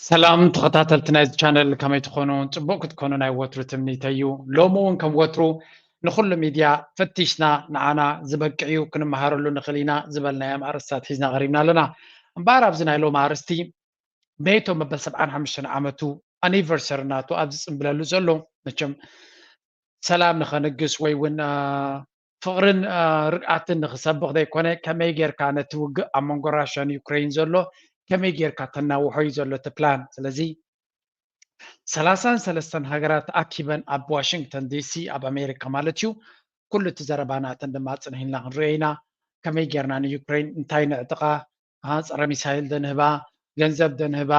ሰላም ተኸታተልቲ ናይዚ ቻነል፣ ከመይ ትኾኑ? ጽቡቕ ክትኮኑ ናይ ወትሩ ትምኒተይ እዩ። ሎሚ እውን ከም ወትሩ ንኹሉ ሚድያ ፈቲሽና፣ ንዓና ዝበቅዕ እዩ፣ ክንመሃረሉ ንኽእል ኢና ዝበልናዮም ኣርእስታት ሒዝና ቀሪብና ኣለና። እምበኣር ኣብዚ ናይ ሎሚ ኣርእስቲ ኔቶ መበል ሰብዓን ሓሙሽተን ዓመቱ ኣኒቨርሰሪ ናቱ ኣብ ዝጽንብለሉ ዘሎ፣ መቸም ሰላም ንኸንግስ ወይ እውን ፍቕርን ርግኣትን ንኽሰብኽ ዘይኮነ፣ ከመይ ጌርካ ነቲ ውግእ ኣብ መንጎ ራሽያን ዩክሬን ዘሎ ከመይ ጌርካ ተናውሖ እዩ ዘሎ እቲ ፕላን። ስለዚ ሰላሳን ሰለስተን ሃገራት ተኣኪበን ኣብ ዋሽንግተን ዲሲ ኣብ ኣሜሪካ ማለት እዩ፣ ኩሉ እቲ ዘረባ ናተን ድማ ጽንሕ ኢልና ክንሪኦ ኢና። ከመይ ጌርና ንዩክሬን እንታይ ንዕጥቓ፣ ጸረ ሚሳይል ደንህባ፣ ገንዘብ ደንህባ፣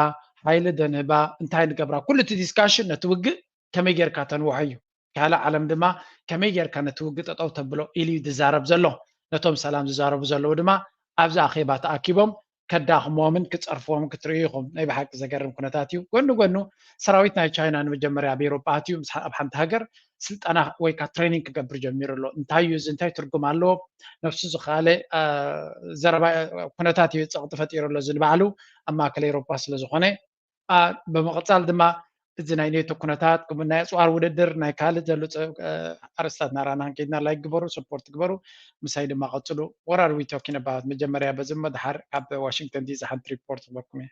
ሓይሊ ደንህባ፣ እንታይ ንገብራ፣ ኩሉ እቲ ዲስካሽን ነቲ ውግእ ከመይ ጌርካ ተንውሖ እዩ። ካልእ ዓለም ድማ ከመይ ጌርካ ነቲ ውግእ ጠጠው ተብሎ ኢሉ እዩ ዝዛረብ ዘሎ። ነቶም ሰላም ዝዛረቡ ዘለዉ ድማ ኣብዚ ኣኼባ ተኣኪቦም ከዳኽምዎምን ክጸርፍዎምን ክትርእዩ ኢኹም። ናይ ብሓቂ ዘገርም ኩነታት እዩ። ጎኒ ጎኑ ሰራዊት ናይ ቻይና ንመጀመርያ ኣብ ኤውሮጳ ኣትዩ ምስ ኣብ ሓንቲ ሃገር ስልጠና ወይ ከኣ ትሬኒንግ ክገብር ጀሚሩ ኣሎ። እንታይ እዩ እዚ? እንታይ ትርጉም ኣለዎ? ነፍሱ ዝኸኣለ ዘረባ ኩነታት እዩ ጸቕጢ ፈጢሩ ኣሎ። እዚ ንባዕሉ ኣብ ማእከል ኤውሮጳ ስለ ዝኾነ፣ ብምቕጻል ድማ እዚ ናይ ኔቶ ኩነታት፣ ከምኡ ናይ ኣጽዋር ውድድር፣ ናይ ካልእ ዘሎ ኣርእስታት እናረኣና ክንከይድና ላይክ ግበሩ፣ ሰፖርት ግበሩ፣ ምሳይ ድማ ቀጽሉ። What are we talking about? መጀመርያ በዚ እሞ ድሓር ካብ ዋሽንግተን ዲሲ ሓንቲ ሪፖርት ክበኩም እየ።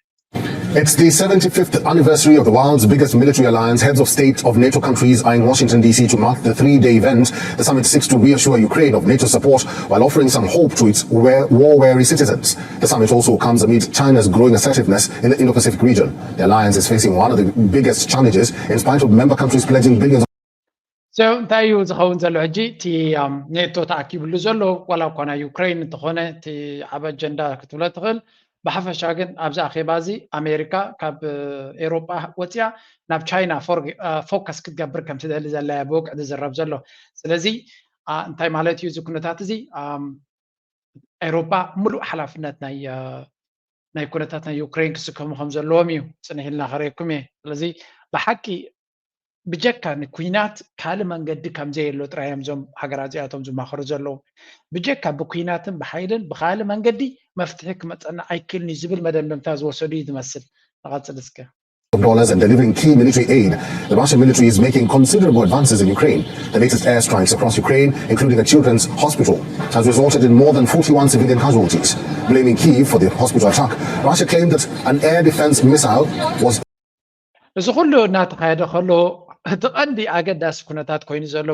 It's the seventy-fifth anniversary of the world's biggest military alliance. Heads of state of NATO countries are in Washington, D C to mark the three-day event. The summit seeks to reassure Ukraine of NATO support while offering some hope to its war-weary citizens. The summit also comes amid China's growing assertiveness in the Indo-Pacific region. The alliance is facing one of the biggest challenges in spite of member countries pledging billions. So እንታይ እዩ ዝኸውን ዘሎ ሕጂ? እቲ ኔቶ ተኣኪብሉ ዘሎ ዋላ እኳ ናይ ዩክሬን እንተኾነ እቲ ዓብ ኣጀንዳ ክትብሎ ትኽእል። ብሓፈሻ ግን ኣብዚ ኣኼባ እዚ ኣሜሪካ ካብ ኤውሮጳ ወፂኣ ናብ ቻይና ፎከስ ክትገብር ከም ትደሊ ዘላ እያ ብወግዒ ዝዝረብ ዘሎ። ስለዚ እንታይ ማለት እዩ እዚ ኩነታት እዚ? ኤውሮጳ ሙሉእ ሓላፍነት ናይ ናይ ኩነታት ናይ ዩክሬን ክስከሙ ከም ዘለዎም እዩ ፅንሕ ኢልና ከርእየኩም እየ። ስለዚ ብሓቂ ብጀካ ንኩናት ካልእ መንገዲ ከም ዘየሎ ጥራይ እዮም እዞም ሃገራት እዚኣቶም ዝማኸሩ ዘለዉ። ብጀካ ብኩናትን ብሓይልን ብኻልእ መንገዲ መፍትሒ ክመፀና ኣይክእልን እዩ ዝብል መደምደምታ ዝወሰዱ እዩ ዝመስል። ንቐፅል እስከ። Of dollars and delivering key military aid. The Russian military is making considerable advances in Ukraine. The latest airstrikes across Ukraine, including a children's hospital, has resulted in more than forty-one civilian casualties. Blaming Kyiv for the hospital attack, Russia claimed that an air defense missile was እዚ ኩሉ እናተኻየደ ከሎ እቲ ቀንዲ ኣገዳሲ ኩነታት ኮይኑ ዘሎ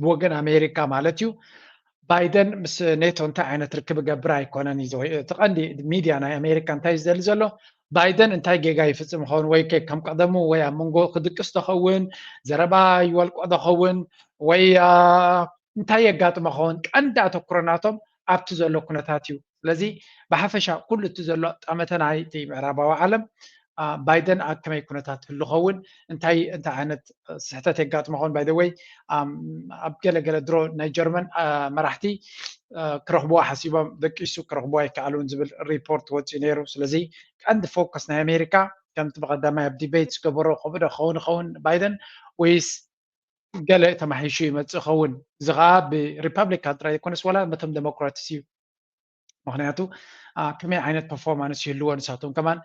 ብወገን ኣሜሪካ ማለት እዩ። ባይደን ምስ ኔቶ እንታይ ዓይነት ርክብ ገብር ኣይኮነን እዩ። እቲ ቀንዲ ሚድያ ናይ ኣሜሪካ እንታይ ዝደሊ ዘሎ፣ ባይደን እንታይ ጌጋ ይፍፅም ይኸውን ወይ ከ ከም ቀደሙ ወይ ኣብ መንጎ ክድቅስ ተኸውን፣ ዘረባ ይወልቆ ተኸውን ወይ እንታይ የጋጥሞ ኸውን፣ ቀንዲ ኣተኩሮ ናቶም ኣብቲ ዘሎ ኩነታት እዩ። ስለዚ ብሓፈሻ ኩሉ እቲ ዘሎ ጠመተ ናይ እቲ ምዕራባዊ ዓለም ባይደን ኣብ ከመይ ኩነታት ህሉ ኸውን፣ እንታይ እንታይ ዓይነት ስሕተት የጋጥሞ ኸውን። ባይ ወይ ኣብ ገለገለ ድሮ ናይ ጀርመን መራሕቲ ክረኽብዋ ሓሲቦም ደቂሱ ክረኽብዋ ይከኣሉን ዝብል ሪፖርት ወፂኡ ነይሩ። ስለዚ ቀንዲ ፎከስ ናይ ኣሜሪካ ከምቲ ብቐዳማይ ኣብ ዲቤት ዝገበሮ ከምኡ ዶ ክኸውን ይኸውን ባይደን ወይስ ገለ ተማሒሹ ይመጽእ ይኸውን። እዚ ኸዓ ብሪፐብሊካን ጥራይ ዘይኮነስ ዋላ በቶም ዴሞክራትስ እዩ። ምኽንያቱ ከመይ ዓይነት ፐርፎርማንስ ይህልዎ ንሳቶም ከማን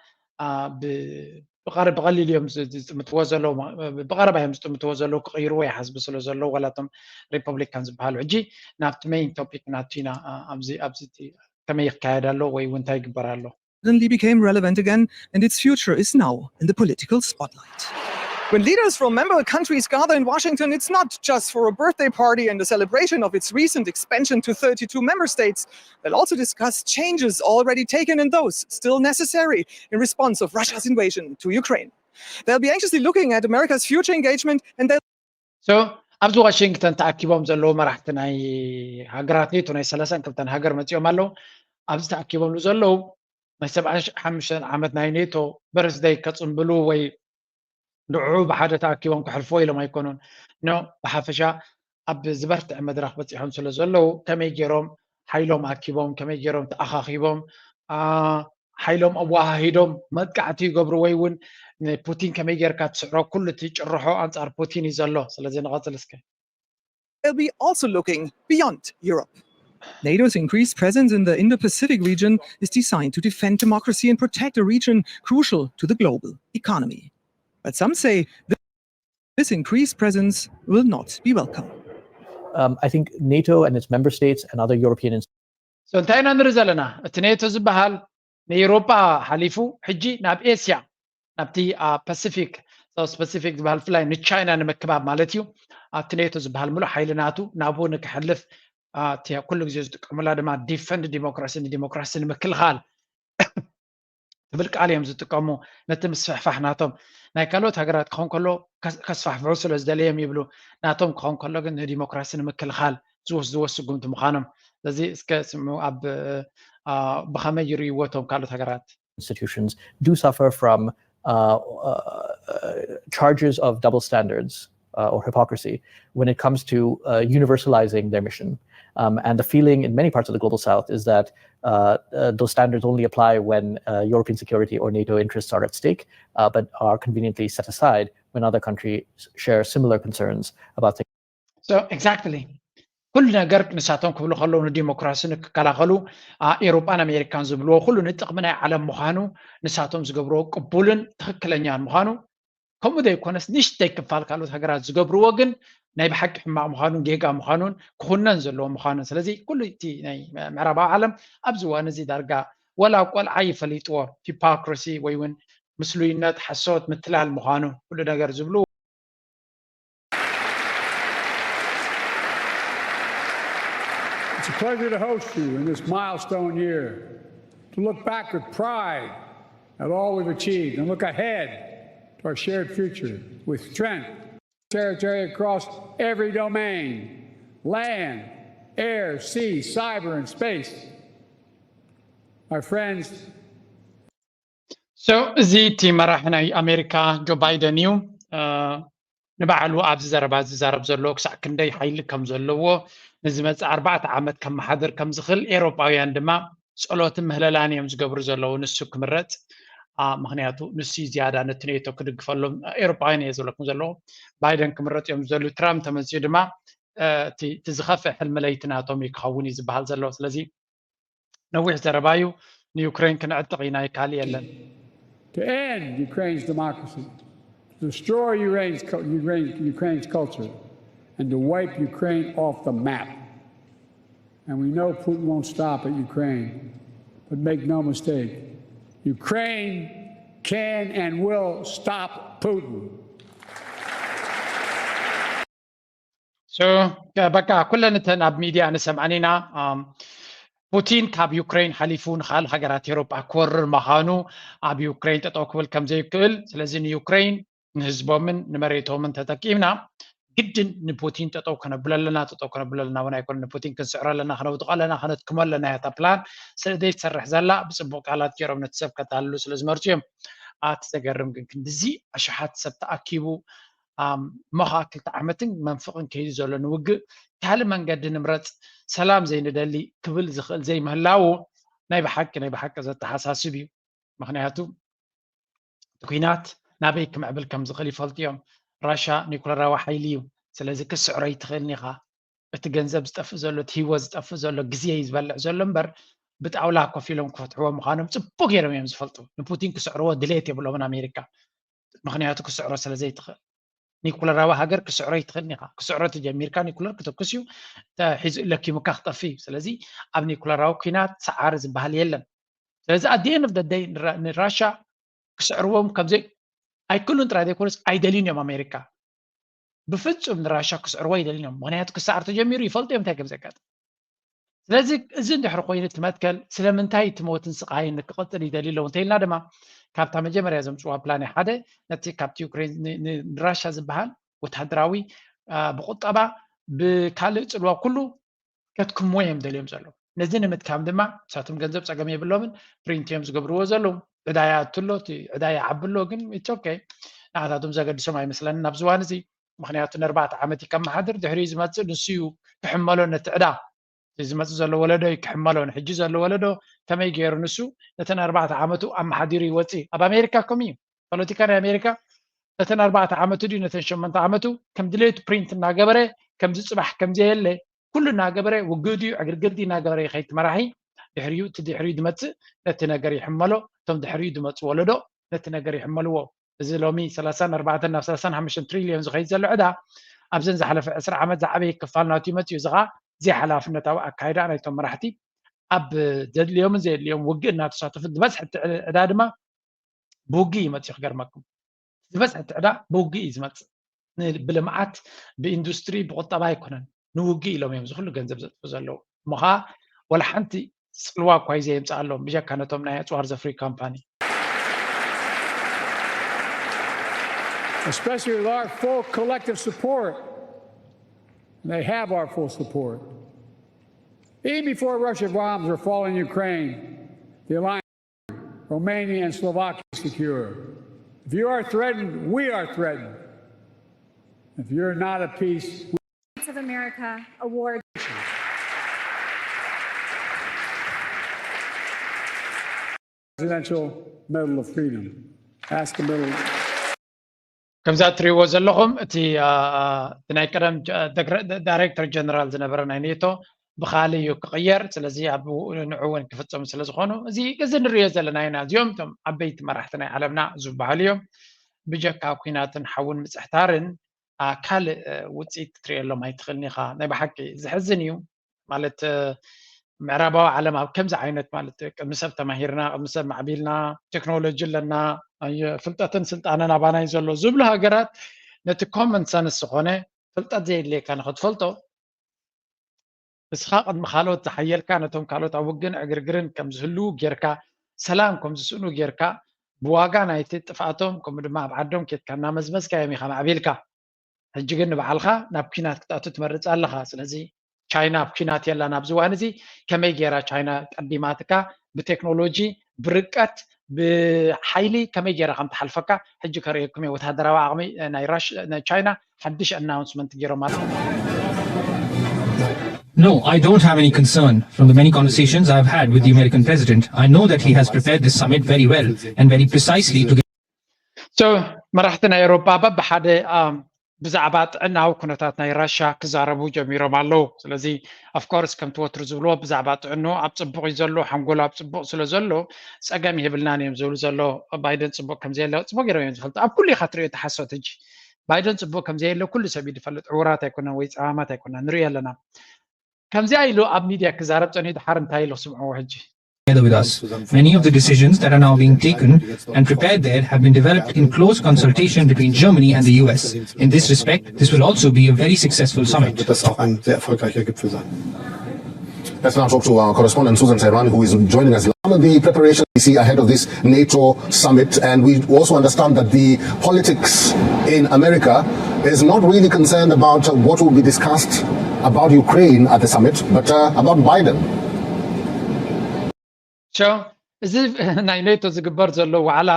ብቐሊሉ እዮም ዝጥምትዎ ዘለዉ፣ ብቐረባ እዮም ዝጥምትዎ ዘለዉ ክቕይርዎ ይሓስቡ ስለ ዘለዉ ዋላ እቶም ሪፐብሊካን ዝበሃሉ። ሕጂ ናብቲ ሜይን ቶፒክ ናቱ ኢና ኣብዚ ኣብዚ ከመይ ይካየድ ኣሎ ወይ እውን እንታይ ይግበር ኣሎ? Suddenly became relevant again, and its future is now in the political spotlight. When leaders from member countries gather in Washington, it's not just for a birthday party and a celebration of its recent expansion to thirty-two member states. They'll also discuss changes already taken and those still necessary in response of Russia's invasion to Ukraine. They'll be anxiously looking at America's future engagement, and they'll so ኣብዚ ዋሽንግተን ተኣኪቦም ዘለዉ መራሕቲ ናይ ሃገራት ኔቶ ናይ ሰላሳን ክልተን ሃገር መፂኦም ኣለዉ። ኣብዚ ተኣኪቦምሉ ዘለዉ ናይ ሰብዓ ሓሙሽተ ዓመት ናይ ኔቶ በርስደይ ከፅንብሉ ወይ ንዕኡ ብሓደ ተኣኪቦም ክሕልፍዎ ኢሎም ኣይኮኑን። ኖ፣ ብሓፈሻ ኣብ ዝበርትዐ መድረኽ በፂሖም ስለ ዘለዉ ከመይ ገይሮም ሓይሎም ኣኪቦም፣ ከመይ ገይሮም ተኣኻኺቦም፣ ሓይሎም ኣወሃሂዶም መጥቃዕቲ ይገብሩ ወይ እውን ንፑቲን ከመይ ጌርካ ትስዕሮ? ኩሉ እቲ ጭርሖ ኣንጻር ፑቲን እዩ ዘሎ። ስለዚ ንቐጽል እስከ። They'll be also looking beyond Europe. NATO's increased presence in the Indo Pacific region is designed to defend democracy and protect a region crucial to the global economy. But some say this increased presence will not be welcome. Um, I think NATO and its member states and other European so እንታይ ኢና ንርኢ ዘለና? እቲ ኔቶ ዝበሃል ንኤውሮጳ ሓሊፉ ሕጂ ናብ ኤስያ ናብቲ ፓሲፊክ ሳውስ ፓሲፊክ ዝበሃል ብፍላይ ንቻይና ንምክባብ ማለት እዩ። ኣብቲ ኔቶ ዝበሃል ሙሉእ ሓይሊ ናቱ ናብኡ ንክሕልፍ ኩሉ ግዜ ዝጥቀሙላ ድማ ዲፈንድ ዲሞክራሲ ንዲሞክራሲ ንምክልኻል ትብል ቃል እዮም ዝጥቀሙ። ነቲ ምስፍሕፋሕ ናቶም ናይ ካልኦት ሃገራት ክኸውን ከሎ ከስፋሕፍሑ ስለ ዝደለዮም ይብሉ። ናቶም ክኸውን ከሎ ግን ንዲሞክራሲ ንምክልኻል ዝወስድዎ ስጉምቲ ምዃኖም። ስለዚ እስከ ስምዑ ኣብ ብኸመይ ይርእይዎ እቶም ካልኦት ሃገራት? institutions do suffer from uh, uh, charges of double standards uh, or hypocrisy when it comes to uh, universalizing their mission. Um, and the feeling in many parts of the global south is that uh, uh, those standards only apply when uh, European security or NATO interests are at stake, uh, but are conveniently set aside when other countries share similar concerns about things. So, exactly. ኩሉ ነገር ንሳቶም ክብሉ ከለዉ ንዲሞክራሲ ንክከላኸሉ ኤውሮጳን ኣሜሪካን ዝብልዎ ኩሉ ንጥቕሚ ናይ ዓለም ምዃኑ ንሳቶም ዝገብርዎ ቅቡልን ትኽክለኛን ምዃኑ ከምኡ ዘይኮነስ ንእሽተይ ክፋል ካልኦት ሃገራት ዝገብርዎ ግን ናይ ብሓቂ ሕማቕ ምዃኑን ጌጋ ምዃኑን ክኹነን ዘለዎ ምዃኑን ስለዚ ኩሉ እቲ ናይ ምዕራባዊ ዓለም ኣብዚ እዋን እዚ ዳርጋ ወላ ቆልዓ ይፈሊጥዎ ሂፖክሪሲ ወይ እውን ምስሉይነት ሓሶት ምትላል ምዃኑ ኩሉ ነገር ዝብሉ It's a pleasure to host you in this milestone year, to look back with pride at all we've achieved and look ahead to our shared future with strength, territory across every domain, land, air, sea, cyber, and space. My friends, so እዚ እቲ መራሒ ናይ ኣሜሪካ ጆ ባይደን እዩ። ንባዕሉ ኣብዚ ዘረባ ዝዛረብ ዘሎ ክሳዕ ክንደይ ሓይሊ ከም ዘለዎ ንዝመፅእ ኣርባዕተ ዓመት ከመሓድር ከም ዝኽእል ኤውሮጳውያን ድማ ጸሎትን ምህለላን እዮም ዝገብሩ ዘለዉ ንሱ ክምረጽ። ምኽንያቱ ንሱ ዝያዳ ነቲ ኔቶ ክድግፈሎም ኤውሮጳውያን እየ ዝብለኩም ዘለኹ። ባይደን ክምረጽ እዮም ዝደልዩ። ትራምፕ ተመጺኡ ድማ እቲ ዝኸፍእ ሕልሚ ለይቲ ናቶም እዩ ክኸውን እዩ ዝበሃል ዘሎ። ስለዚ ነዊሕ ዘረባ እዩ። ንዩክሬን ክንዕጥቕ ኢና፣ ካልእ የለን። To end Ukraine's democracy, to destroy Ukraine's, Ukraine's culture, and to wipe Ukraine off the map. And we know Putin won't stop at Ukraine. But make no mistake, Ukraine can and will stop Putin. So, በቃ ኩለን እተን ኣብ ሚድያ ንሰምዐን ኢና። ፑቲን ካብ ዩክሬን ሓሊፉ ንካልእ ሃገራት ኤውሮጳ ክወርር ምዃኑ ኣብ ዩክሬን ጠጠው ክብል ከም ዘይክእል፣ ስለዚ ንዩክሬን ንህዝቦምን ንመሬቶምን ተጠቂምና ግድን ንፑቲን ጠጠው ከነብሎ ኣለና። ጠጠው ከነብሎ ኣለና እውን ኣይኮነ ንፑቲን ክንስዕሮ ኣለና፣ ከነውድቆ ኣለና፣ ከነድክሞ ኣለና እያ እታ ፕላን ስለ ዘይትሰርሕ ዘላ። ብፅቡቅ ቃላት ገይሮም ነቲ ሰብ ከታልሉ ስለ ዝመርፁ እዮም። ኣቲ ዘገርም ግን ክንድዚ ኣሽሓት ሰብ ተኣኪቡ እሞ ከዓ ክልተ ዓመትን መንፍቕን ከይዱ ዘሎ ንውግእ ካልእ መንገዲ ንምረፅ ሰላም ዘይንደሊ ክብል ዝኽእል ዘይምህላዉ ናይ ብሓቂ ናይ ብሓቂ ዘተሓሳስብ እዩ። ምኽንያቱ እቲ ኲናት ናበይ ክምዕብል ከም ዝኽእል ይፈልጡ እዮም። ራሻ ኒኩለራዊ ሓይሊ እዩ። ስለዚ ክስዕሮ ኣይትኽእልን ኢኻ። እቲ ገንዘብ ዝጠፍእ ዘሎ እቲ ህይወት ዝጠፍእ ዘሎ ግዜ እዩ ዝበልዕ ዘሎ እምበር ብጣውላ ኮፍ ኢሎም ክፈትሕዎ ምዃኖም ፅቡቅ ገይሮም እዮም ዝፈልጡ። ንፑቲን ክስዕርዎ ድሌት የብሎምን ኣሜሪካ ምኽንያቱ ክስዕሮ ስለ ዘይትኽእል። ኒኩለራዊ ሃገር ክስዕሮ ይትኽእል ኢኻ። ክስዕሮ ተጀሚርካ ኒኩለር ክተኩስ እዩ፣ ተ- ሒዙ ለኪሙካ ክጠፍእ እዩ። ስለዚ ኣብ ኒኩለራዊ ኩናት ሰዓሪ ዝበሃል የለን። ስለዚ ኣት ኤንድ ኦፍ ደይ ንራሻ ክስዕርዎም ከምዘይ ኣይክሉን ጥራይ ዘይኮነስ ኣይደልዩን እዮም። ኣሜሪካ ብፍጹም ንራሻ ክስዕርዎ ኣይደልዩን እዮም። ምክንያቱ ክሰዓር ተጀሚሩ ይፈልጡ እዮም እንታይ ከም ዘጋጥም። ስለዚ እዚ እንድሕር ኮይኑ እቲ መትከል ስለምንታይ እቲ ሞትን ስቃይን ክቕፅል ይደልዩ ኣለዉ እንተኢልና ድማ ካብታ መጀመርያ ዘምፅዋ ፕላን ሓደ ነቲ ካብቲ ዩክሬን ን- ን- ንራሻ ዝበሃል ወታደራዊ አ፣ ብቁጠባ ብካልእ ፅልዋ ኩሉ ከትክምዎ እዮም ደልዮም ዘለዉ። ነዚ ንምትካም ድማ ንሳቶም ገንዘብ ፀገም የብሎምን፣ ፕሪንት እዮም ዝገብርዎ ዘለዉ። ዕዳ ይኣቱ ኣሎ፣ እቲ ዕዳ ይዓቢ ኣሎ፣ ግን it's okay፣ ንዓታቶም ዘገድሶም ኣይመስለንን ኣብዚ እዋን እዚ። ምክንያቱ ንኣርባዕተ ዓመት እዩ ከመሓድር፣ ድሕሪኡ ዝመፅእ ንሱ እዩ ክሕመሎ ነቲ ዕዳ። እቲ ዝመፅእ ዘሎ ወለዶ እዩ ክሕመሎ። ንሕጂ ዘሎ ወለዶ ከመይ ገይሩ ንሱ ነተን ኣርባዕተ ዓመቱ ኣመሓዲሩ ይወፅእ? ኣብ ኣሜሪካ ከምኡ እዩ። ፖለቲካ ናይ ኣሜሪካ ነተን ኣርባዕተ ዓመቱ ድዩ ነተን ሸሞንተ ዓመቱ ከም ድሌቱ ፕሪንት እናገበረ ከምዚ ፅባሕ ከምዚ የለ ኩሉ እናገበረ ውግእ ድዩ ዕግርግር ድዩ እናገበረ ይኸይድ መራሒ። ድሕሪኡ እቲ ድሕሪኡ ዝመፅእ ነቲ ነገር ይሕመሎ። እቶም ድሕሪኡ ዝመፁ ወለዶ ነቲ ነገር ይሕመልዎ። እዚ ሎሚ ሰላሳን ኣርባዕተን ናብ ሰላሳን ሓሙሽተን ትሪልዮን ዝኸይድ ዘሎ ዕዳ ኣብዘን ዝሓለፈ ዕስራ ዓመት ዝዓበየ ክፋል ናቱ ይመፅእ እዩ። እዚ ከዓ ዘይሓላፍነታዊ ኣካይዳ ናይቶም መራሕቲ ኣብ ዘድልዮምን ዘየድልዮም ውግእ እናተሳተፉ ዝበዝሐ እቲ ዕዳ ድማ ብውግእ ይመፅእ። ክገርመኩም ዝበዝሐ እቲ ዕዳ ብውግእ እዩ ዝመፅእ። ን- ብልምዓት ብኢንዱስትሪ ብቁጠባ ኣይኮነን ንውግእ ኢሎም እዮም ዝኩሉ ገንዘብ ዘጥፉ ዘለዉ። እሞ ከዓ ወላ ሓንቲ ፅልዋ እኳ እዩ ዘየምፅኣሎም ብጀካ ነቶም ናይ ኣፅዋር ዘፍሪ ካምፓኒ። Especially with our full collective support. And they have our full support. Even before Russian bombs were falling in Ukraine, the alliance, Romania, and Slovakia is secure. If you are threatened, we are threatened. If you're not at peace, we States of America award. Presidential Medal of Freedom. That's the medal. ከምዛ እትሪእዎ ዘለኹም እቲ አ፣ እቲ ናይ ቀደም ጀ- ደግረ- ዳይሬክተር ጀነራል ዝነበረ ናይ ኔቶ ብካልእ እዩ ክቕየር። ስለዚ ኣብ ንዑ እውን ክፍፀሙ ስለ ዝኾኑ እዚ እዚ ንሪኦ ዘለና ኢና። እዚኦም እቶም ዓበይቲ መራሕቲ ናይ ዓለምና ዝበሃሉ እዮም። ብጀካ ኩናትን ሓውን ምፅሕታርን አ፣ ካልእ አ፣ ውፅኢት ክትሪእሎም ኣይትኽእልን ኢኻ። ናይ ብሓቂ ዘሕዝን እዩ። ማለት ምዕራባዊ ዓለም ኣብ ከምዚ ዓይነት ማለት ቅድሚ ሰብ ተማሂርና ቅድሚ ሰብ ማዕቢልና ቴክኖሎጂ ኣለና ፍልጠትን ስልጣነን ኣባናይ ዘሎ ዝብሉ ሃገራት ነቲ ኮመን ሰንስ ዝኾነ ፍልጠት ዘየድልየካ ንክትፈልጦ እስኻ ቅድሚ ካልኦት ዝሓየልካ ነቶም ካልኦት ኣብ ውግን ዕግርግርን ከም ዝህልዉ ጌርካ ሰላም ከም ዝስእኑ ጌርካ ብዋጋ ናይቲ ጥፍኣቶም ከምኡ ድማ ኣብ ዓዶም ኬድካ እናመዝመዝካዮም ኢኻ ማዕቢልካ ሕጂ ግን ንባዕልኻ ናብ ኲናት ክትኣቱ ትመርፅ ኣለኻ። ስለዚ ቻይና ኣብ ኲናት የላን ኣብዚ እዋን እዚ። ከመይ ገይራ ቻይና ቀዲማትካ ብቴክኖሎጂ፣ ብርቀት፣ ብሓይሊ ከመይ ገይራ ከም ትሓልፈካ ሕጂ ከርእየኩም እየ። ወታደራዊ ዓቕሚ ናይ ራሽ ናይ ቻይና ሓድሽ ኣናውንስመንት ገይሮም ኣለዉ። No, I don't have any concern from the many conversations I've had with the American president. I know that he has prepared this summit very well and very precisely to So መራሕቲ ናይ ኤውሮጳ በብሓደ ብዛዕባ ጥዕናዊ ኩነታት ናይ ራሻ ክዛረቡ ጀሚሮም ኣለዉ። ስለዚ ኣፍኮርስ ከምቲ ወትሩ ዝብልዎ ብዛዕባ ጥዕንኡ ኣብ ፅቡቕ እዩ ዘሎ፣ ሓንጎሉ ኣብ ፅቡቕ ስለ ዘሎ ፀገም የብልናን እዮም ዝብሉ ዘሎ። ባይደን ፅቡቕ ከምዘየለ ፅቡቕ ገይሮም እዮም ዝፈልጡ። ኣብ ኩሉ ኢኻ ትሪኦ እቲ ሓሶት። ሕጂ ባይደን ፅቡቕ ከምዘየለ ኩሉ ሰብ እዩ ዝፈልጥ። ዕውራት ኣይኮነን ወይ ፀማማት ኣይኮነን ንሪኦ ኣለና። ከምዚኣ ኢሉ ኣብ ሚድያ ክዛረብ ፀኒሑ ድሓር እንታይ ኢሉ ስምዕዎ ሕጂ። Together with us. Many of the decisions that are now being taken and prepared there have been developed in close consultation between Germany and the U S. In this respect, this will also be a very successful summit. Wird das auch ein sehr erfolgreicher Gipfel sein. Let's now talk to our correspondent Susan Sairani, who is joining us live on the preparation we see ahead of this NATO summit. And we also understand that the politics in America is not really concerned about what will be discussed about Ukraine at the summit, but uh, about Biden. ሶ እዚ ናይ ኔቶ ዝግበር ዘሎ ዋዕላ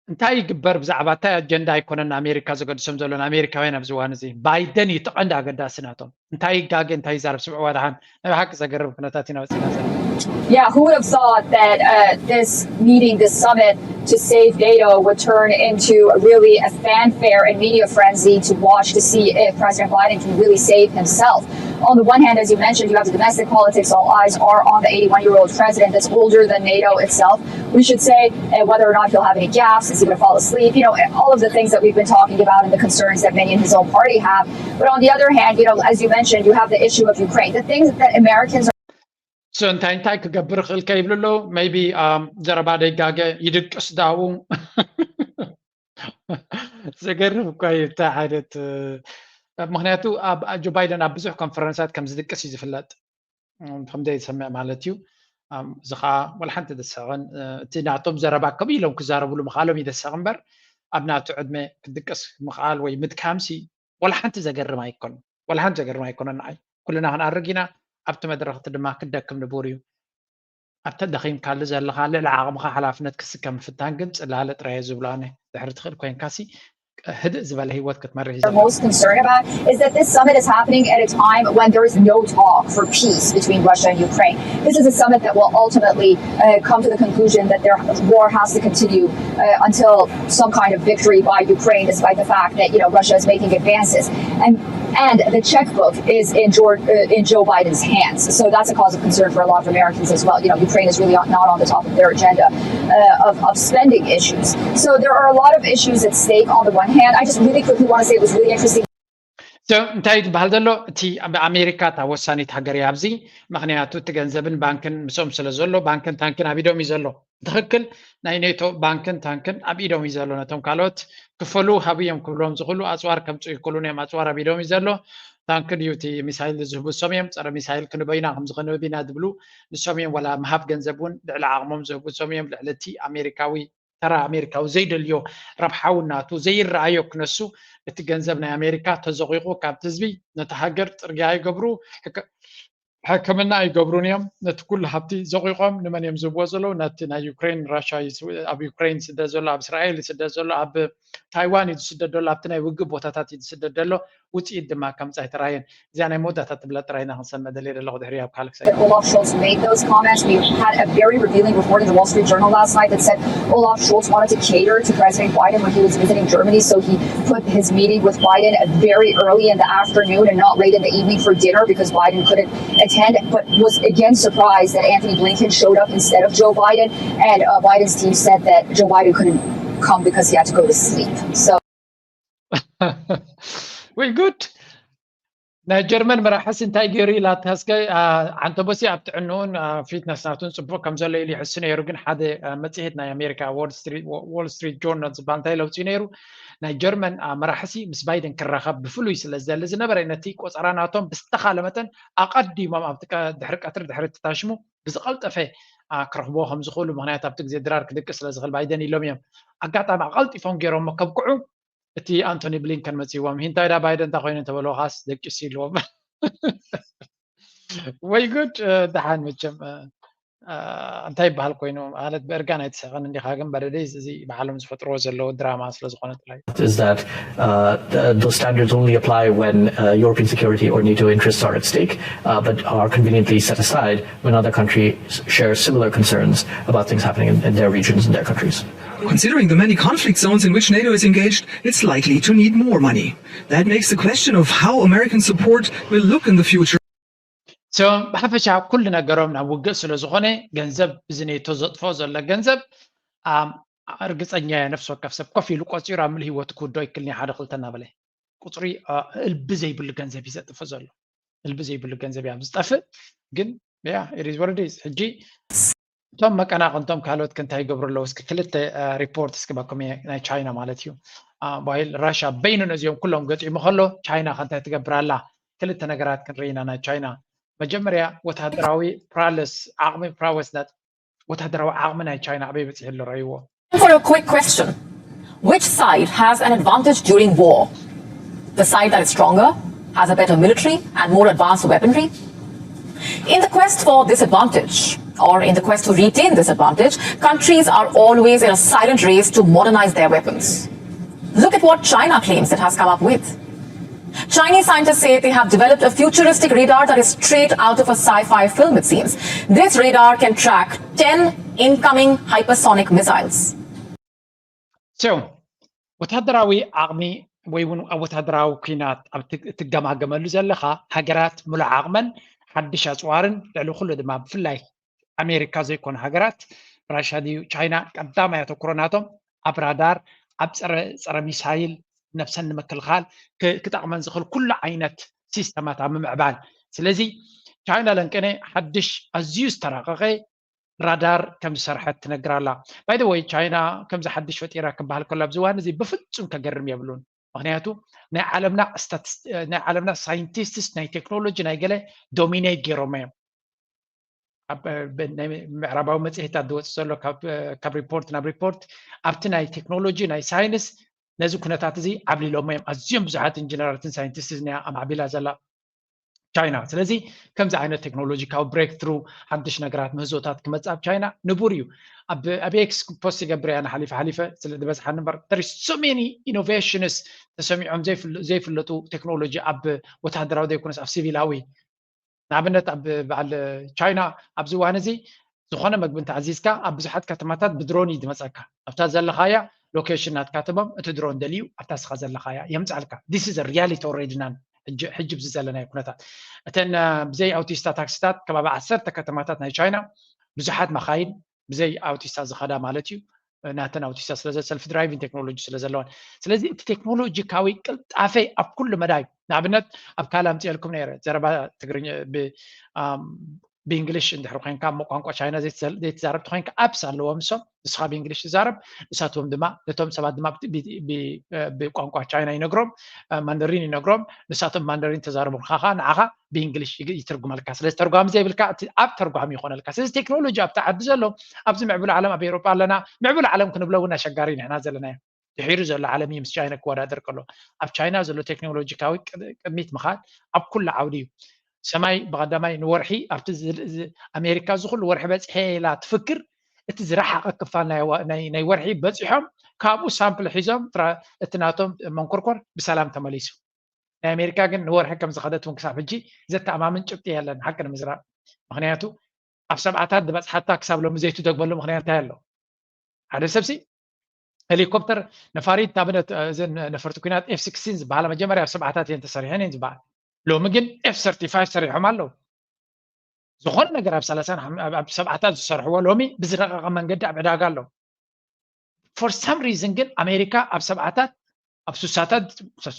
እንታይ ይግበር ብዛዕባ እንታይ ኣጀንዳ ኣይኮነን ኣሜሪካ ዘገድሶም ዘሎ ንኣሜሪካውያን ኣብዚ እዋን እዚ። ባይደን እዩ እቲ ቀንዲ ኣገዳሲ ናቶም። እንታይ ይጋገ እንታይ ይዛረብ ስምዕዋ ደሓን። ናይ ብሓቂ ዘገርም ኩነታት ኢና ወፂና ዘለና። Yeah, who would have thought that uh, this meeting, this summit to save NATO would turn into really a fanfare and media frenzy to watch to see if President Biden can really save himself? On the one hand, as you mentioned, you have the domestic politics. All eyes are on the eighty-one year old president that's older than NATO itself. We should say uh, whether or not he'll have any gaps, is he going to fall asleep? You know, all of the things that we've been talking about and the concerns that many in his own party have. But on the other hand, you know, as you mentioned, you have the issue of Ukraine. The things that Americans are so እንታይ እንታይ ክገብር ክእል ከይብሉ ኣለዉ maybe ዘረባ ደይጋገ ይድቅስ ዳኡ ዘገርም እኳ እዩ እንታይ ዓይነት ምክንያቱ ጆ ባይደን ኣብ ብዙሕ ኮንፈረንሳት ከም ዝድቅስ እዩ ዝፍለጥ ከምዘይ ዝሰምዕ ማለት እዩ እዚ ከዓ ወላ ሓንቲ ደሰቕን እቲ ናቶም ዘረባ ከምኡ ኢሎም ክዛረብሉ ምኻሎም ይደሰቕ እምበር ኣብ ናቱ ዕድመ ክድቅስ ምኽኣል ወይ ምድካምሲ ወላ ሓንቲ ዘገርም ኣይኮን ወላ ሓንቲ ዘገርም ኣይኮነን ንዓይ ኩልና ክንኣርግ ኢና ኣብቲ መድረኽቲ ድማ ክደክም ንቡር እዩ ኣብተ ደኺምካሉ ዘለኻ ልዕሊ ዓቕምኻ ሓላፍነት ክስከም ምፍታን ግን ጽላለ ጥራየ ዝብሎ ኣነ ድሕሪ ትኽእል ኮይንካሲ ህድእ ዝበለ ህይወት ክትመርህ እዩ ዘለካ most concerned about is that this summit is happening at a time when there is no talk for peace between Russia and Ukraine. This is a summit that will ultimately uh, come to the conclusion that their war has to continue uh, until some kind of victory by Ukraine, despite the fact that you know Russia is making advances. And and the checkbook is in George, uh, in Joe Biden's hands. So that's a cause of concern for a lot of Americans as well. You know, Ukraine is really not on the top of their agenda uh, of, of spending issues. So there are a lot of issues at stake. On the one hand, I just really quickly want to say it was really interesting. እንታይ ዝበሃል ዘሎ እቲ ኣብ ኣሜሪካ እታ ወሳኒት ሃገር እያ ኣብዚ ምክንያቱ እቲ ገንዘብን ባንክን ምስኦም ስለ ዘሎ ባንክን ታንክን ኣብ ኢዶም እዩ ዘሎ ትኽክል ናይ ኔቶ ባንክን ታንክን ኣብ ኢዶም እዩ ዘሎ ነቶም ካልኦት ክፈሉ ሃብዮም ክብሎም ዝኽእሉ ኣፅዋር ከምፅኡ ይክእሉን እዮም ኣፅዋር ኣብ ኢዶም እዩ ዘሎ ታንክ ድዩ እቲ ሚሳይል ዝህቡ እሶም እዮም ፀረ ሚሳይል ክንበይና ከምዚ ክንህብ ኢና ዝብሉ ንሶም እዮም ወላ ምሃብ ገንዘብ እውን ልዕሊ ዓቕሞም ዝህቡ እሶም እዮም ልዕሊ እቲ ኣሜሪካዊ ተራ ኣሜሪካዊ ዘይደልዮ ረብሓዊ ናቱ ዘይረኣዮ ክነሱ እቲ ገንዘብ ናይ ኣሜሪካ ተዘቂቁ ካብቲ ህዝቢ ነቲ ሃገር ፅርግያ ይገብሩ ሕክምና ኣይገብሩን እዮም ነቲ ኩሉ ሃብቲ ዘቂቆም ንመን እዮም ዝህብዎ ዘለዉ ነቲ ናይ ዩክሬን ራሻ ኣብ ዩክሬን ይስደድ ዘሎ ኣብ እስራኤል ይስደድ ዘሎ ኣብ ታይዋን እዩ ዝስደድ ዘሎ ኣብቲ ናይ ውግእ ቦታታት እዩ ዝስደድ ዘሎ ውፅኢት ድማ ከምፃ ኣይተራየን እዚኣ ናይ መወዳእታ ትብላ ጥራይና ክንሰምዕ ደልየ ዘለኹ ድሕሪ ኣብ ካልክ Olaf Scholz made those comments. We had a very revealing report in the Wall Street Journal last night that said Olaf Scholz wanted to cater to President Biden when he was visiting Germany, so he put his meeting with Biden very early in the afternoon and not late in the evening for dinner because Biden couldn't attend, but was again surprised that Anthony Blinken showed up instead of Joe Biden. And uh, Biden's team said that Joe Biden couldn't come because he had to go to sleep. So. ወይ ጉድ ናይ ጀርመን መራሕስ እንታይ ገይሩ ኢላትካስከ ዓንተቦሲ ኣብ ጥዕንኡን ፊትነስ ናቱን ፅቡቅ ከም ዘሎ ኢሉ ይሕሱ ነይሩ ግን ሓደ መፅሄት ናይ ኣሜሪካ ዎል ስትሪት ጆርናል ዝበሃል እንታይ ለውፂ ነይሩ ናይ ጀርመን መራሕሲ ምስ ባይደን ክራኸብ ብፍሉይ ስለ ዝደሊ ዝነበረ ነቲ ቆፀራ ናቶም ብዝተኻለ መጠን ኣቐዲሞም ኣብቲ ድሕሪ ቀትሪ ድሕሪ ተታሽሙ ብዝቐልጠፈ ክረኽብዎ ከም ዝኽእሉ ምክንያት ኣብቲ ግዜ ድራር ክድቅስ ስለ ዝኽእል ባይደን ኢሎም እዮም ኣጋጣሚ ኣቐልጢፎም ገይሮሞ ከብቅዑ እቲ ኣንቶኒ ብሊንከን መፅዎም ሂንታይ ዳ ባይደን እንታይ ኮይኑ እንተበልዎ ካስ ደቂሱ ኢልዎም ወይ ጉድ ደሓን መቸም እንታይ ይበሃል ኮይኑ ማለት ብእርጋን ኣይትስሕቕን እንዲኻ ግን በደደይ እዚ ባዕሎም ዝፈጥርዎ ዘለዉ ድራማ ስለ ዝኾነ ጥራይ is that uh, the, those standards only apply when uh, European security or NATO interests are at stake, uh, but are conveniently set aside when other countries share similar concerns about things happening in, in their regions and their countries. Considering the many conflict zones in which NATO is engaged, it's likely to need more money. That makes the question of how American support will look in the future. ብሓፈሻ ኩሉ ነገሮም ናብ ውግእ ስለ ዝኾነ ገንዘብ እዚ ኔቶ ዘጥፍኦ ዘሎ ገንዘብ እርግፀኛ እየ ነፍሲ ወከፍ ሰብ ኮፍ ኢሉ ቆፂሩ ኣብ ምሉእ ህይወቱ ክውዶ ይክልኒ ሓደ ክልተ እናበለ ቁፅሪ እልቢ ዘይብሉ ገንዘብ እዩ ዘጥፍእ ዘሎ እልቢ ዘይብሉ ገንዘብ እያ ዝጠፍእ ግን ያ ኢሪዝ ወርዲዝ ሕጂ እቶም መቀናቅንቶም ካልኦት ክንታይ ይገብሩ ኣለዉ እስኪ ክልተ ሪፖርት እስኪ በኩም ናይ ቻይና ማለት እዩ ዋይል ራሻ በይኑ ነዚኦም ኩሎም ገጢሙ ከሎ ቻይና ከንታይ ትገብር ኣላ ክልተ ነገራት ክንርኢ ኢና ናይ ቻይና መጀመርያ ወታደራዊ ፕራለስ ዓቕሚ ፕራወስ ወታደራዊ ዓቕሚ ናይ ቻይና ኣበይ በፂሑ ኣሎ ረእይዎ For a quick question, which side has an advantage during war? The side that is stronger, has a better military, and more advanced weaponry? In the quest for this advantage, or in the quest to retain this advantage, countries are always in a silent race to modernize their weapons. Look at what China claims it has come up with. Chinese scientists say they have developed a futuristic radar that is straight out of a sci fi film, it seems. This radar can track ten incoming hypersonic missiles. So, ወታደራዊ ዓቕሚ ወይ እውን ኣብ ወታደራዊ ኩናት ኣብ እትገማገመሉ ዘለኻ፣ ሃገራት ምሉእ ዓቕመን ሓድሽ ኣፅዋርን፣ ልዕሊ ኩሉ ድማ ብፍላይ ኣሜሪካ ዘይኮኑ ሃገራት፣ ራሻ ድዩ ቻይና፣ ቀዳማይ ኣተኩሮ ናቶም ኣብ ራዳር፣ ኣብ ፀረ ሚሳይል፣ ነብሰን ንምክልኻል ክጠቕመን ዝኽእል ኩሉ ዓይነት ሲስተማት ኣብ ምምዕባል። ስለዚ ቻይና ለንቀነ ሓድሽ ኣዝዩ ዝተራቐቐ ራዳር ከም ዝሰርሐት ትነግር ኣላ። ባይ ወይ ቻይና ከምዚ ሓድሽ ፈጢራ ክበሃል ከሎ ኣብዚ እዋን እዚ ብፍጹም ከገርም የብሉን። ምክንያቱ ናይ ዓለምና ናይ ዓለምና ሳይንቲስትስ ናይ ቴክኖሎጂ ናይ ገለ ዶሚኔት ገይሮም እዮም። ምዕራባዊ መፅሄታት ዝወፅ ዘሎ ካብ ሪፖርት ናብ ሪፖርት ኣብቲ ናይ ቴክኖሎጂ ናይ ሳይንስ ነዚ ኩነታት እዚ ዓብሊሎሞ እዮም። ኣዝዮም ብዙሓት ኢንጂነራትን ሳይንቲስት እዚኣ ኣማዕቢላ ዘላ ቻይና። ስለዚ ከምዚ ዓይነት ቴክኖሎጂካዊ ብሬክ ትሩ ሓድሽ ነገራት ምህዞታት ክመፅእ ኣብ ቻይና ንቡር እዩ። ኣብ ኤክስ ፖስት ይገብር እያ ሓሊፈ ሓሊፈ ስለ ዝበዝሓኒ እምበር there is so many innovations ተሰሚዖም ዘይፍለጡ ቴክኖሎጂ ኣብ ወታደራዊ ዘይኮነስ ኣብ ሲቪላዊ ንኣብነት ኣብ በዓል ቻይና ኣብዚ እዋን እዚ ዝኾነ መግቢ እንተኣዚዝካ ኣብ ብዙሓት ከተማታት ብድሮን እዩ ዝመፀካ ኣብታ ዘለኻያ ሎኬሽን ናትካ ትቦም እቲ ድሮን ደልዩ ኣብታ ስኻ ዘለኻያ የምፃልካ this is reality already ናን ሕጂ ብዚ ዘለናዮ ኩነታት እተን ብዘይ ኣውቲስታ ታክሲታት ከባቢ ዓሰርተ ከተማታት ናይ ቻይና ብዙሓት መኻይን ብዘይ ኣውቲስታ ዝኸዳ ማለት እዩ ናተን ኣውቲስታ ስለ self driving technology ስለ ዘለዋን ስለዚ እቲ ቴክኖሎጂካዊ ቅልጣፈ ኣብ ኩሉ መዳይ ንኣብነት ኣብ ካልእ ኣምፅኤልኩም ነይረ ዘረባ ትግርኛ ብእንግሊሽ እንድሕር ኮይንካ እሞ ቋንቋ ቻይና ዘይተዛረብቲ ኮይንካ ኣፕስ ኣለዎም እሶም ንስኻ ብእንግሊሽ ትዛረብ ንሳትዎም ድማ ነቶም ሰባት ድማ ብቋንቋ ቻይና ይነግሮም ማንደሪን ይነግሮም ንሳቶም ማንደሪን ተዛረቡልካ ከዓ ንዓኻ ብእንግሊሽ ይትርጉመልካ ስለዚ ተርጓሚ ዘይብልካ ኣብ ተርጓሚ ይኾነልካ ስለዚ ቴክኖሎጂ ኣብቲ ዓዲ ዘሎ ኣብዚ ምዕቡል ዓለም ኣብ ኤሮጳ ኣለና ምዕቡል ዓለም ክንብሎ እውን ኣሸጋሪ ንሕና ዘለናዮ ድሒሩ ዘሎ ዓለም እዩ ምስ ቻይና ክወዳደር ከሎ ኣብ ቻይና ዘሎ ቴክኖሎጂካዊ ቅድሚት ምኻድ ኣብ ኩሉ ዓውዲ እዩ ሰማይ ብቐዳማይ ንወርሒ ኣብቲ ኣሜሪካ እዚ ኩሉ ወርሒ በፂሐ ኢላ ትፍክር እቲ ዝረሓቐ ክፋል ናይ ወርሒ በፂሖም ካብኡ ሳምፕል ሒዞም እቲ ናቶም መንኮርኮር ብሰላም ተመሊሱ ናይ ኣሜሪካ ግን ንወርሒ ከም ዝኸደት እውን ክሳብ ሕጂ ዘተኣማምን ጭብጢ የለን ሓቂ ንምዝራብ ምክንያቱ ኣብ ሰብዓታት ዝበፅሓታ ክሳብ ሎሚ ዘይትደግመሉ ምክንያት እንታይ ኣሎ ሓደ ሰብሲ ሄሊኮፕተር ነፋሪት ንኣብነት እዘን ነፈርቲ ኩናት ኤፍ ስክስቲን ዝበሃላ መጀመርያ ኣብ ሰብዓታት እየን ተሰሪሐን እየን ዝበሃል ሎሚ ግን ኤፍ ሰርቲፋይቭ ሰሪሖም ኣለዉ ዝኾነ ነገር ኣብ ሰላሳን ኣብ ሰብዓታት ዝሰርሕዎ ሎሚ ብዝረቀቀ መንገዲ ኣብ ዕዳጋ ኣለዉ for some reason ግን ኣሜሪካ ኣብ ሰብዓታት ኣብ ሱሳታት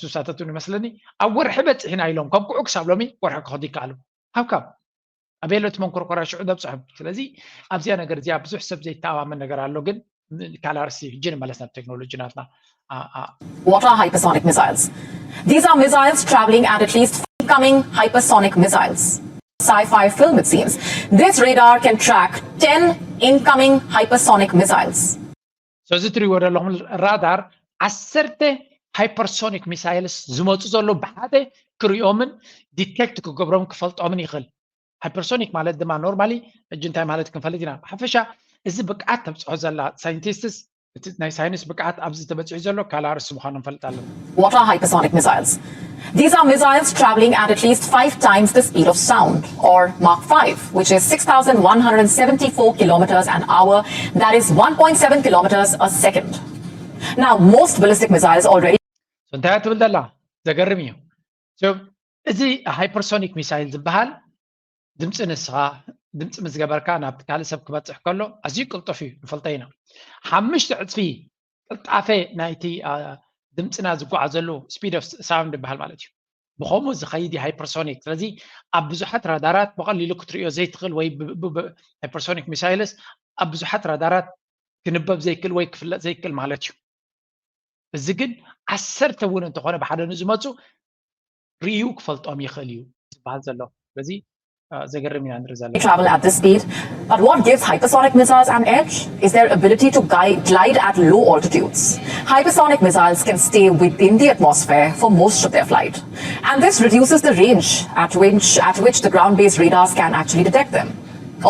ሱሳታት ይመስለኒ ኣብ ወርሒ በፂሕና ኢሎም ከብቅዑ ክሳብ ሎሚ ወርሒ ክኸዱ ይከኣሉ ሃብካም ኣበየሎ እቲ መንኮርኮራ ሽዑ ደብፅሖም ስለዚ ኣብዚኣ ነገር እዚኣ ብዙሕ ሰብ ዘይተኣማመን ነገር ኣሎ ግን ካልእ ኣርሲ ሕጂ ንመለስ ናብ ቴክኖሎጂ ናትና What are hypersonic missiles? These are missiles traveling at at least incoming hypersonic missiles. Sci-fi film it seems. This radar can track ten incoming hypersonic missiles. So እዚ ትሪእዎ ዘለኹም ራዳር ዓሰርተ ሃይፐርሶኒክ ሚሳይልስ ዝመፁ ዘሎ ብሓደ ክሪኦምን ዲቴክት ክገብሮም ክፈልጦምን ይኽእል ሃይፐርሶኒክ ማለት ድማ ኖርማሊ ሕጂ እንታይ ማለት ክንፈልጥ ኢና ብሓፈሻ እዚ ብቅዓት ተብፅሖ ዘላ ሳይንቲስትስ እቲ ናይ ሳይንስ ብቅዓት ኣብዚ ተበፂሑ ዘሎ ካልእ ኣርእስቲ ምዃኑ ንፈልጥ ኣለና What are hypersonic missiles? These are missiles traveling at at least five times the speed of sound, or Mach five, which is six thousand one hundred seventy-four kilometers an hour. That is one point seven kilometers a second. Now, most ballistic missiles already. እንታይ ትብል ዘላ ዘገርም እዩ እዚ ሃይፐርሶኒክ ሚሳይል ዝበሃል ድምፂ ንስኻ ድምፂ ምስ ገበርካ ናብቲ ካልእ ሰብ ክበፅሕ ከሎ ኣዝዩ ቅልጡፍ እዩ ንፈልጦ ኢና ሓሙሽተ ዕፅፊ ቅልጣፈ ናይቲ ድምፅና ዝጓዓዘሉ speed of sound ይበሃል ማለት እዩ ብከምኡ ዝኸይድ ሃይፐርሶኒክ ስለዚ ኣብ ብዙሓት ራዳራት ብቐሊሉ ክትርእዮ ዘይትኽእል ወይ ሃይፐርሶኒክ ሚሳይልስ ኣብ ብዙሓት ራዳራት ክንበብ ዘይክእል ወይ ክፍለጥ ዘይክእል ማለት እዩ እዚ ግን ዓሰርተ እውን እንተኾነ ብሓደ ንዝመፁ ርእዩ ክፈልጦም ይኽእል እዩ ዝበሃል ዘሎ ስለዚ ዘገርም ኢና ንርኢ ዘለና travel at this speed. But what gives hypersonic missiles an edge is their ability to guide, glide at low altitudes. Hypersonic missiles can stay within the atmosphere for most of their flight. And this reduces the range at which, at which the ground-based radars can actually detect them.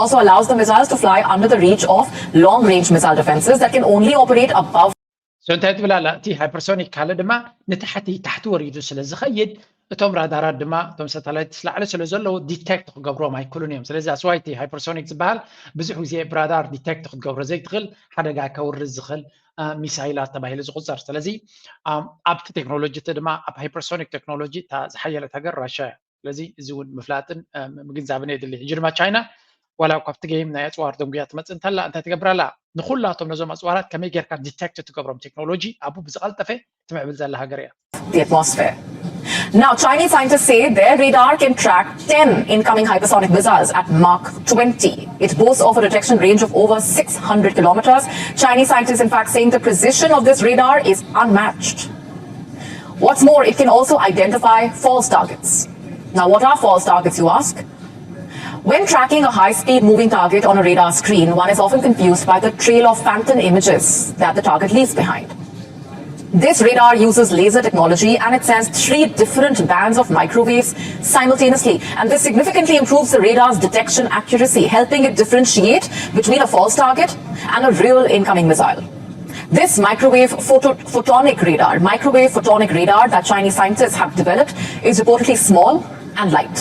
Also allows the missiles to fly under the reach of long-range missile defenses that can only operate above so እንታይ ትብል ኣላ እቲ ሃይፐርሶኒክ ካልእ ድማ ንታሕቲ ታሕቲ ወሪዱ ስለ ዝኸይድ እቶም ራዳራት ድማ እቶም ሳተላይትስ ላዕሊ ስለ ዘለዉ ዲቴክት ክገብሮም ኣይክእሉን እዮም። ስለዚ ኣስዋይቲ ሃይፐርሶኒክ ዝበሃል ብዙሕ ግዜ ብራዳር ዲቴክት ክትገብሮ ዘይትኽእል ሓደጋ ከውርድ ዝኽእል ሚሳይላት ተባሂሉ ዝቁፀር። ስለዚ ኣብቲ ቴክኖሎጂ እቲ ድማ ኣብ ሃይፐርሶኒክ ቴክኖሎጂ እታ ዝሓየለት ሃገር ራሻ እያ። ስለዚ እዚ እውን ምፍላጥን ምግንዛብን የድሊ። ሕጂ ድማ ቻይና ዋላ ካብቲ ገይም ናይ ኣፅዋር ደንጉያ ትመፅእ እንተላ እንታይ ትገብር ኣላ? ንኩላቶም ነዞም ኣፅዋራት ከመይ ጌርካ ዲቴክት ትገብሮም ቴክኖሎጂ ኣብኡ ብዝቐልጠፈ ትምዕብል ዘላ ሃገር እያ። The atmosphere. Now, Chinese scientists say their radar can track ten incoming hypersonic missiles at Mach twenty. It boasts of a detection range of over six hundred kilometers. Chinese scientists, in fact, saying the precision of this radar is unmatched. What's more, it can also identify false targets. Now, what are false targets, you ask? When tracking a high-speed moving target on a radar screen, one is often confused by the trail of phantom images that the target leaves behind. This radar uses laser technology and it sends three different bands of microwaves simultaneously. And this significantly improves the radar's detection accuracy, helping it differentiate between a false target and a real incoming missile. This microwave photo photonic radar, microwave photonic radar that Chinese scientists have developed is reportedly small and light.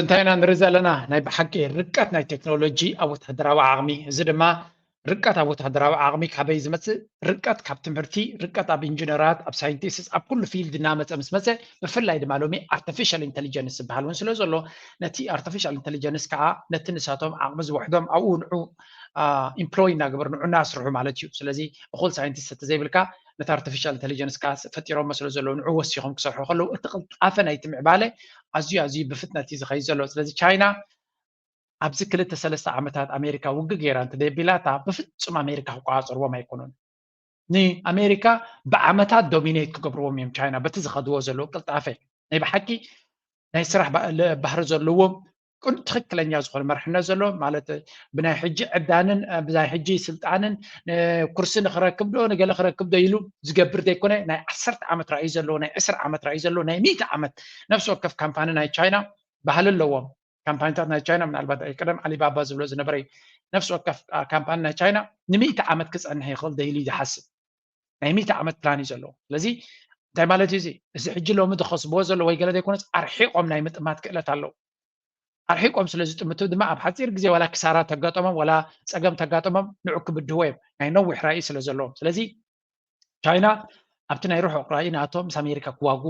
እንታይ ኢና ንርኢ ዘለና? ናይ ብሓቂ ርቀት ናይ ቴክኖሎጂ ኣብ ወታደራዊ ዓቕሚ። እዚ ድማ ርቀት ኣብ ወታደራዊ ዓቕሚ ካበይ ዝመፅእ? ርቀት ካብ ትምህርቲ፣ ርቀት ኣብ ኢንጂነራት፣ ኣብ ሳይንቲስትስ፣ ኣብ ኩሉ ፊልድ እናመፀ ምስ መፀ ብፍላይ ድማ ሎሚ ኣርቲፊሻል ኢንቴሊጀንስ ዝበሃል እውን ስለ ዘሎ ነቲ ኣርቲፊሻል ኢንቴሊጀንስ ከዓ ነቲ ንሳቶም ዓቕሚ ዝወሕዶም ኣብኡ ንዑ ኢምፕሎይ እናገበሩ ንዑ እናስርሑ ማለት እዩ። ስለዚ እኹል ሳይንቲስት ተዘይብልካ ነቲ ኣርቲፊሻል ኢንቴሊጀንስ ከዓ ፈጢሮሞ ስለ ዘለዉ ንዑ ወሲኾም ክሰርሑ ከለዉ እቲ ቅልጣፈ ናይቲ ምዕባለ ኣዝዩ ኣዝዩ ብፍጥነት እዩ ዝኸይድ ዘሎ። ስለዚ ቻይና ኣብዚ ክልተ ሰለስተ ዓመታት ኣሜሪካ ውግእ ገይራ እንተደቢላታ ብፍጹም ኣሜሪካ ክቆፃፀርዎም ኣይኮኑን። ንኣሜሪካ ብዓመታት ዶሚኔት ክገብርዎም እዮም ቻይና በቲ ዝኸድዎ ዘለዉ ቅልጣፈ ናይ ብሓቂ ናይ ስራሕ ባህሪ ዘለዎም ትክክለኛ ዝኾነ መርሕነት ዘለዎ ማለት ብናይ ሕጂ ዕብዳንን ብናይ ሕጂ ስልጣንን ኩርሲ ንክረክብ ዶ ንገለ ክረክብ ዶ ኢሉ ዝገብር ዘይኮነ ናይ ዓሰርተ ዓመት ራእይ ዘለዎ ናይ ዕስራ ዓመት ራእይ ዘለዎ ናይ ሚእቲ ዓመት ነፍሲ ወከፍ ካምፓኒ ናይ ቻይና ባህሊ ኣለዎም። ካምፓኒታት ናይ ቻይና ምናልባት ቀደም ኣሊባባ ዝብሎ ዝነበረ ነፍሲ ወከፍ ካምፓኒ ናይ ቻይና ንሚእቲ ዓመት ክፀንሕ ይኽእል ዶ ኢሉ እዩ ዝሓስብ። ናይ ሚእቲ ዓመት ፕላን እዩ ዘለዎ። ስለዚ እንታይ ማለት እዩ እዚ? እዚ ሕጂ ሎሚ ዝኸስብዎ ዘሎ ወይ ገለ ዘይኮነስ ኣርሒቆም ናይ ምጥማት ክእለት ኣለዉ። ኣርሒቆም ስለ ዝጥምቱ ድማ ኣብ ሓፂር ግዜ ዋላ ክሳራ ተጋጠሞም ዋላ ፀገም ተጋጠሞም ንዑ ክብድህዎ እዮም ናይ ነዊሕ ራእይ ስለ ዘለዎም። ስለዚ ቻይና ኣብቲ ናይ ርሑቕ ራእይ ናቶም ምስ ኣሜሪካ ክዋጉ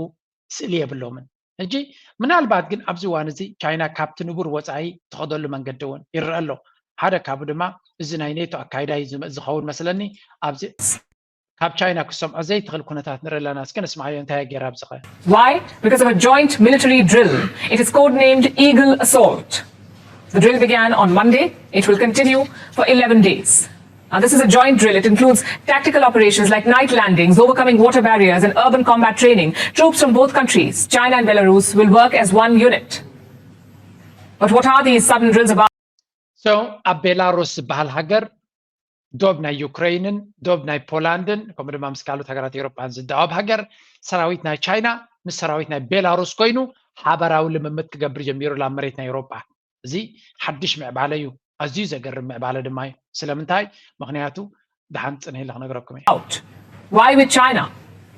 ስእሊ የብሎምን። ሕጂ ምናልባት ግን ኣብዚ እዋን እዚ ቻይና ካብቲ ንቡር ወፃኢ ትኸደሉ መንገዲ እውን ይረአ ኣሎ። ሓደ ካብኡ ድማ እዚ ናይ ኔቶ ኣካይዳ እዩ ዝኸውን መስለኒ። ኣብዚ ካብ ቻይና ክሰምዖ ዘይትኽእል ኩነታት ንርኢ ኣለና። እስኪ ንስምዓዮ እንታይ ገይራ ኣብዚ ኸ? Why? Because of a joint military drill. It is codenamed Eagle Assault. The drill began on Monday. It will continue for eleven days. Now, this is a joint drill. It includes tactical operations like night landings, overcoming water barriers, and urban combat training. Troops from both countries, China and Belarus, will work as one unit. But what are these sudden drills about? So ኣብ ቤላሩስ ዝበሃል ሃገር ዶብ ናይ ዩክሬንን ዶብ ናይ ፖላንድን ከምኡ ድማ ምስ ካልኦት ሃገራት ኤውሮጳን ዝዳወብ ሃገር ሰራዊት ናይ ቻይና ምስ ሰራዊት ናይ ቤላሩስ ኮይኑ ሓበራዊ ልምምድ ክገብር ጀሚሩ ኣብ መሬት ናይ ኤውሮጳ። እዚ ሓድሽ ምዕባለ እዩ። ኣዝዩ ዘገርም ምዕባለ ድማ እዩ። ስለምንታይ? ምኽንያቱ ደሓን ፅንሕ ኢለ ክነግረኩም እየ። Why with China?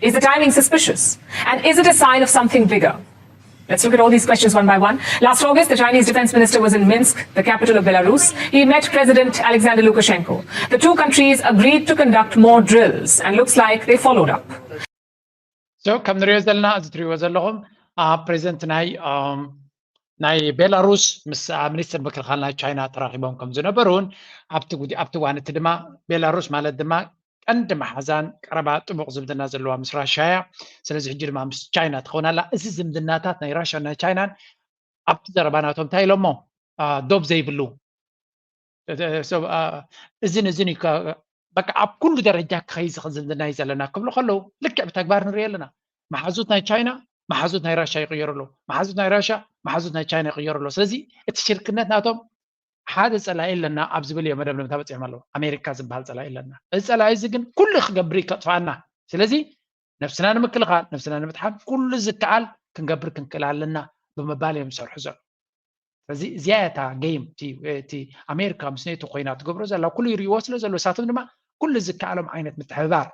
Is the timing suspicious? And is it a sign of something bigger? Let's look at all these questions one by one. Last August, the Chinese defense minister was in Minsk, the capital of Belarus. He met President Alexander Lukashenko. The two countries agreed to conduct more drills, and looks like they followed up. So ከም ንሪኦ ዘለና እዚ ትሪእዎ ዘለኹም ፕሬዚደንት ናይ ናይ ቤላሩስ ምስ ሚኒስትር ምክልኻል ናይ ቻይና ተራኺቦም ከም ዝነበሩን ኣብቲ እዋን እቲ ድማ ቤላሩስ ማለት ድማ ቀንዲ መሓዛን ቀረባ ጥቡቕ ዝምድና ዘለዋ ምስ ራሻ እያ። ስለዚ ሕጂ ድማ ምስ ቻይና ትኸውን ኣላ። እዚ ዝምድናታት ናይ ራሻን ናይ ቻይናን ኣብቲ ዘረባ ናቶም እንታይ ኢሎሞ ዶብ ዘይብሉ እዝን እዝን እዩ በቃ ኣብ ኩሉ ደረጃ ክኸይ ዝኽእል ዝምድና እዩ ዘለና ክብሉ ከለዉ ልክዕ ብተግባር ንርኢ ኣለና። መሓዙት ናይ ቻይና መሓዙት ናይ ራሻ ይቕየሩ ኣለዉ። መሓዙት ናይ ራሻ መሓዙት ናይ ቻይና ይቕየሩ ኣለዉ። ስለዚ እቲ ሽርክነት ናቶም ሓደ ፀላኢ ኣለና ኣብ ዝብል እዮም መደምደምታ በፂሖም ኣለዉ። ኣሜሪካ ዝበሃል ፀላኢ ኣለና። እዚ ፀላኢ እዚ ግን ኩሉ ክገብር እዩ ከጥፍኣና። ስለዚ ነብስና ንምክልኻል ነብስና ንምድሓን ኩሉ ዝከኣል ክንገብር ክንክእል ኣለና ብምባል እዮም ዝሰርሑ ዘለዉ። ስለዚ እዚኣ እያ እታ ጌም እቲ ኣሜሪካ ምስ ኔቶ ኮይና ትገብሮ ዘላ ኩሉ ይርእይዎ ስለ ዘለዉ ንሳቶም ድማ ኩሉ ዝከኣሎም ዓይነት ምትሕብባር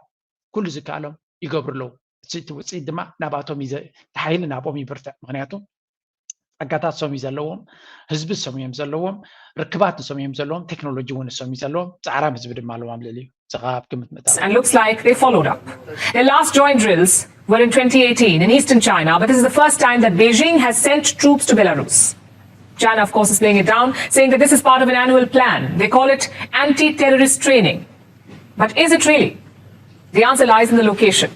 ኩሉ ዝከኣሎም ይገብሩ ኣለዉ። እቲ ውፅኢት ድማ ናባቶም እዩ ዘ- እቲ ሓይሊ ናብኦም ይብርትዕ። ምክንያቱ ጸጋታት ሶም እዩ ዘለዎም፣ ህዝቢ ሶም እዮም ዘለዎም፣ ርክባት ንሶም እዮም ዘለዎም፣ ቴክኖሎጂ እውን ሶም እዩ ዘለዎም። ጻዕራም ህዝቢ ድማ ኣለዎም ኣብ ልዕሊኡ። እዚ ካብ ግምት ምእታው and looks like they followed up. Their last joint drills were in twenty eighteen in eastern China, but this is the first time that Beijing has sent troops to Belarus. China, of course, is playing it down, saying that this is part of an annual plan. They call it anti-terrorist training. But is it really? The answer lies in the location.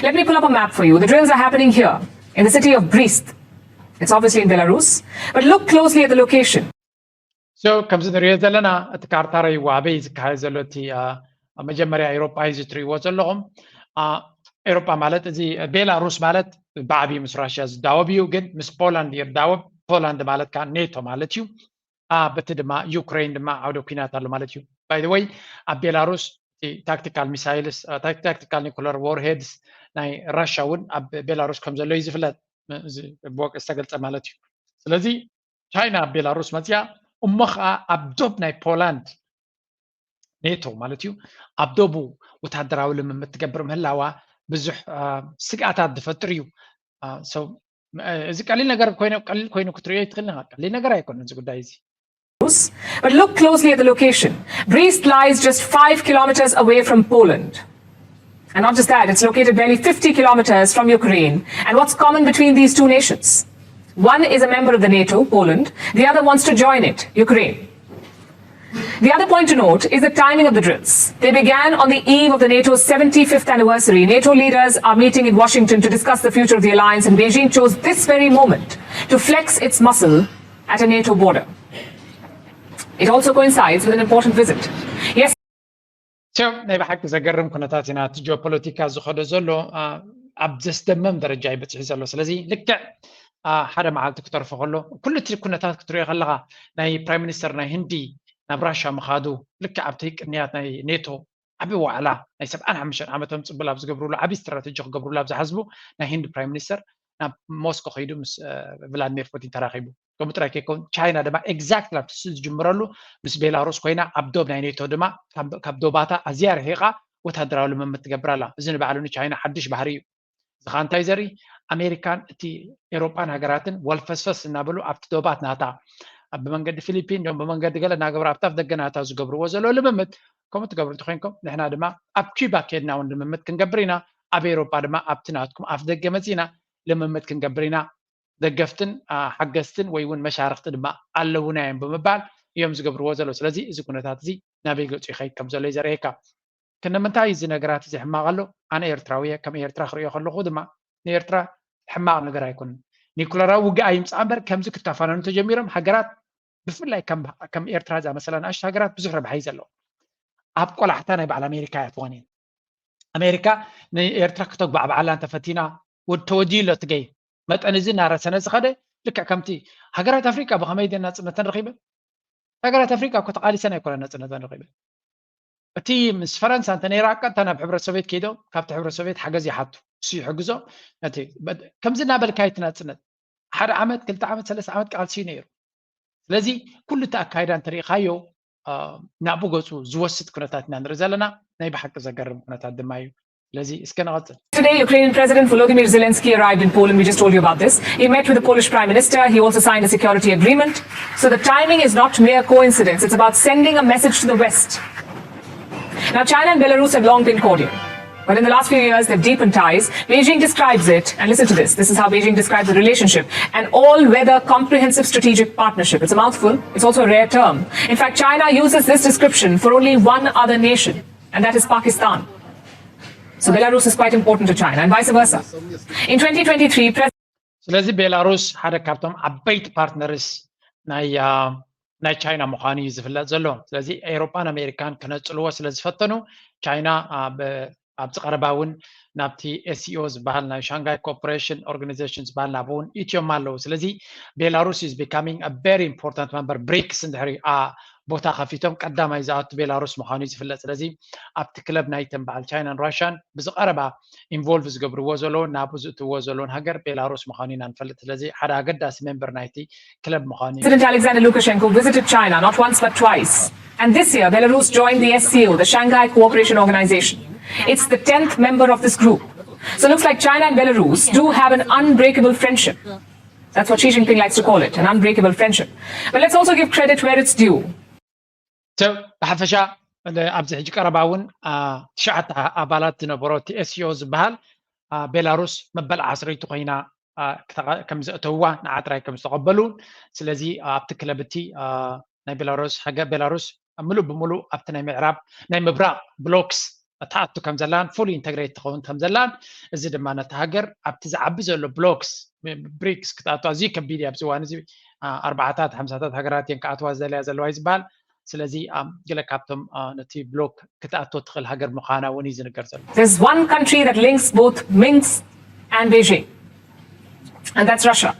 Let me pull up a map for you. The drills are happening here in the city of Brest. It's obviously in Belarus, but look closely at the location. So ከምዚ ንሪኦ ዘለና እቲ ካርታ ረይዎ ኣበይ ዝካየድ ዘሎ እቲ መጀመርያ ኤሮጳ እዩ ትሪእዎ ዘለኹም። ኤሮጳ ማለት እዚ ቤላሩስ ማለት ብዓብዪ ምስ ራሽያ ዝዳወብ እዩ፣ ግን ምስ ፖላንድ ይዳወብ። ፖላንድ ማለት ከዓ ኔቶ ማለት እዩ። በቲ ድማ ዩክሬን ድማ ዓውደ ኩናት ኣሎ ማለት እዩ። By the way ኣብ ቤላሩስ ታክቲካል ሚሳይልስ ታክቲካል ኒኩለር ዎርሄድስ ናይ ራሽያ እውን ኣብ ቤላሩስ ከም ዘሎ እዩ ዝፍለጥ። ብወቂ ዝተገልፀ ማለት እዩ። ስለዚ ቻይና ኣብ ቤላሩስ መፅያ እሞ ከዓ ኣብ ዶብ ናይ ፖላንድ ኔቶ ማለት እዩ ኣብ ዶቡ ወታደራዊ ልምምድ ትገብር ምህላዋ ብዙሕ ስግኣታት ዝፈጥር እዩ። እዚ ቀሊል ነገር ኮይኑ ቀሊል ኮይኑ ክትሪኦ ይትኽእል ኢኻ። ቀሊል ነገር ኣይኮነን እዚ ጉዳይ እዚ። But look closely at the location. Brest lies just five kilometers away from Poland. And not just that, it's located barely fifty kilometers from Ukraine. And what's common between these two nations? One is a member of the NATO, Poland. The other wants to join it, Ukraine. The other point to note is the timing of the drills. They began on the eve of the NATO's seventy-fifth anniversary. NATO leaders are meeting in Washington to discuss the future of the alliance, and Beijing chose this very moment to flex its muscle at a NATO border. It also coincides with an important visit. Yes. ቸው ናይ ብሓቂ ዘገርም ኩነታት ኢና። እቲ ጂኦፖለቲካ ዝኸዶ ዘሎ ኣብ ዘስደመም ደረጃ እዩ በፂሑ ዘሎ። ስለዚ ልክዕ ሓደ መዓልቲ ክተርፎ ከሎ ኩሉ እቲ ኩነታት ክትሪኦ ከለካ ናይ ፕራይም ሚኒስተር ናይ ህንዲ ናብ ራሻ ምኻዱ ልክዕ ኣብቲ ቅንያት ናይ ኔቶ ዓቢ ዋዕላ ናይ ሰብዓን ሓሙሽተን ዓመቶም ፅብል ኣብ ዝገብርሉ ዓቢ ስትራተጂ ክገብርሉ ኣብ ዝሓስቡ ናይ ህንዲ ፕራይም ሚኒስተር ናብ ሞስኮ ከይዱ ምስ ቭላድሚር ፑቲን ተራኺቡ። ከምኡ ጥራይ ከይከውን ቻይና ድማ ኤግዛክት ኣብቲ ዝጅምረሉ ምስ ቤላሩስ ኮይና ኣብ ዶብ ናይ ኔቶ ድማ ካብ ዶባታ ኣዝያ ርሒቓ ወታደራዊ ልምምድ ትገብር ኣላ። እዚ ንባዕሉ ንቻይና ሓድሽ ባህሪ እዩ። እዚ ከዓ እንታይ ዘርኢ ኣሜሪካን እቲ ኤሮጳን ሃገራትን ወልፈስፈስ እናበሉ ኣብቲ ዶባት ናታ ብመንገዲ ፊሊፒን ም ብመንገዲ ገለ እናገብሩ ኣብቲ ኣፍ ደገ ናታ ዝገብርዎ ዘሎ ልምምድ ከምኡ ትገብሩ እንተኮይንኩም ንሕና ድማ ኣብ ኪባ ከድና እውን ልምምድ ክንገብር ኢና። ኣብ ኤሮጳ ድማ ኣብቲ ናትኩም ኣፍ ደገ መፂና ልምምድ ክንገብር ኢና። ደገፍትን ሓገዝትን ወይ እውን መሻርክቲ ድማ ኣለውና እዮም ብምባል እዮም ዝገብርዎ ዘለዉ። ስለዚ እዚ ኩነታት እዚ ናበይ ገፁ ይኸይድ ከም ዘሎ እዩ ዘርእየካ። ክንምንታይ እዚ ነገራት እዚ ሕማቕ ኣሎ? ኣነ ኤርትራዊ እየ፣ ከም ኤርትራ ክርእዮ ከለኹ ድማ ንኤርትራ ሕማቕ ነገር ኣይኮነን። ኒኩለራዊ ውግእ ኣይምፃእ እምበር ከምዚ ክተፋነኑ ተጀሚሮም ሃገራት ብፍላይ ከም ኤርትራ ዝኣመሰላ ንኣሽቱ ሃገራት ብዙሕ ረብሓ እዩ ዘለዎ። ኣብ ቆላሕታ ናይ በዓል ኣሜሪካ እያ ትኾን እየን። ኣሜሪካ ንኤርትራ ክተጉባዕብዓላ እንተፈቲና ተወዲኡ ኣሎ እቲ ገይ መጠን እዚ እናረሰነ ዝኸደ ልክዕ ከምቲ ሃገራት ኣፍሪቃ ብኸመይ ድየን ናፅነተን ረኺበን? ሃገራት ኣፍሪቃ እኮ ተቓሊሰን ኣይኮነን ናፅነተን ረኺበን። እቲ ምስ ፈረንሳ እንተ ነይራ ቀጥታ ናብ ሕብረት ሶቪየት ከይዶም ካብቲ ሕብረት ሶቪየት ሓገዝ ይሓቱ። እሱ ይሕግዞ። ከምዚ እናበልካ እቲ ናፅነት ሓደ ዓመት ክልተ ዓመት ሰለስተ ዓመት ቃልሲ እዩ ነይሩ። ስለዚ ኩሉ እቲ ኣካይዳ እንተሪኢኻዮ ናብኡ ገፁ ዝወስድ ኩነታት ኢና ንርኢ ዘለና። ናይ ብሓቂ ዘገርም ኩነታት ድማ እዩ። ስለዚ እስከ ንቐፅል። Today, Ukrainian President Volodymyr Zelensky arrived in Poland. We just told you about this. He met with the Polish Prime Minister. He also signed a security agreement. So the timing is not mere coincidence. It's about sending a message to the West. Now, China and Belarus have long been cordial. But in the last few years, they've deepened ties. Beijing describes it, and listen to this. This is how Beijing describes the relationship: an all weather comprehensive strategic partnership. It's a mouthful, it's also a rare term. In fact, China uses this description for only one other nation, and that is Pakistan. So Belarus is quite important to China, and vice versa. In twenty twenty-three, President ስለዚ ቤላሩስ ሓደ ካብቶም ዓበይቲ ፓርትነርስ ናይ ናይ ቻይና ምዃኑ እዩ ዝፍለጥ ዘሎ። ስለዚ ኤውሮጳን ኣሜሪካን ክነጽልዎ ስለ ዝፈተኑ ቻይና ኣብዚ ቀረባ እውን ናብቲ ኤስሲኦ ዝበሃል ናይ ሻንጋይ ኮርፖሬሽን ኦርጋናይዜሽን ዝበሃል ናብኡ እውን ኢትዮም ኣለዉ። ስለዚ ቤላሩስ is becoming a very important member። ብሪክስ እንድሕሪ ቦታ ከፊቶም ቀዳማይ ዝኣቱ ቤላሩስ ምዃኑ እዩ ዝፍለጥ። ስለዚ ኣብቲ ክለብ ናይተን በዓል ቻይናን ራሽያን ብዝቐረባ ኢንቮልቭ ዝገብርዎ ዘለውን ናብኡ ዝእትውዎ ዘለውን ሃገር ቤላሩስ ምዃኑ ኢና ንፈልጥ። ስለዚ ሓደ ኣገዳሲ ሜምበር ናይቲ ክለብ ምዃኑ እዩ። President Alexander Lukashenko visited China not once but twice. And this year, Belarus joined the SCO, the Shanghai Cooperation Organization. It's the tenth member of this group. So it looks like China and Belarus do have an unbreakable friendship. That's what Xi Jinping likes to call it, an unbreakable friendship. But let's also give credit where it's due. So ብሓፈሻ ኣብዚ ሕጂ ቀረባ እውን ትሽዓተ ኣባላት ዝነበሮ እቲ ኤስሲኦ ዝበሃል ቤላሩስ መበል ዓሰርይቲ ኮይና ከም ዘእተውዋ ንዓ ጥራይ ከም ዝተቐበሉ። ስለዚ ኣብቲ ክለብ እቲ ናይ ቤላሩስ ሃገር ቤላሩስ ምሉእ ብምሉእ ኣብቲ ናይ ምዕራብ ናይ ምብራቕ ብሎክስ ትኣቱ ከም ዘላን fully integrate ትኸውን ከም ዘላን፣ እዚ ድማ ነቲ ሃገር ኣብቲ ዝዓቢ ዘሎ ብሎክስ ብሪክስ ክትኣቱ ኣዝዩ ከቢድ እዩ። ኣብዚ እዋን እዚ ኣርባዓታት ሓምሳታት ሃገራት እየን ክኣትዋ ዝደለያ ዘለዋ እዩ ዝበሃል። ስለዚ ገለ ካብቶም ነቲ ብሎክ ክትኣቶ ትኽእል ሃገር ምዃና እውን እዩ ዝንገር ዘሎ። There's one country that links both Minsk and Beijing, and that's Russia.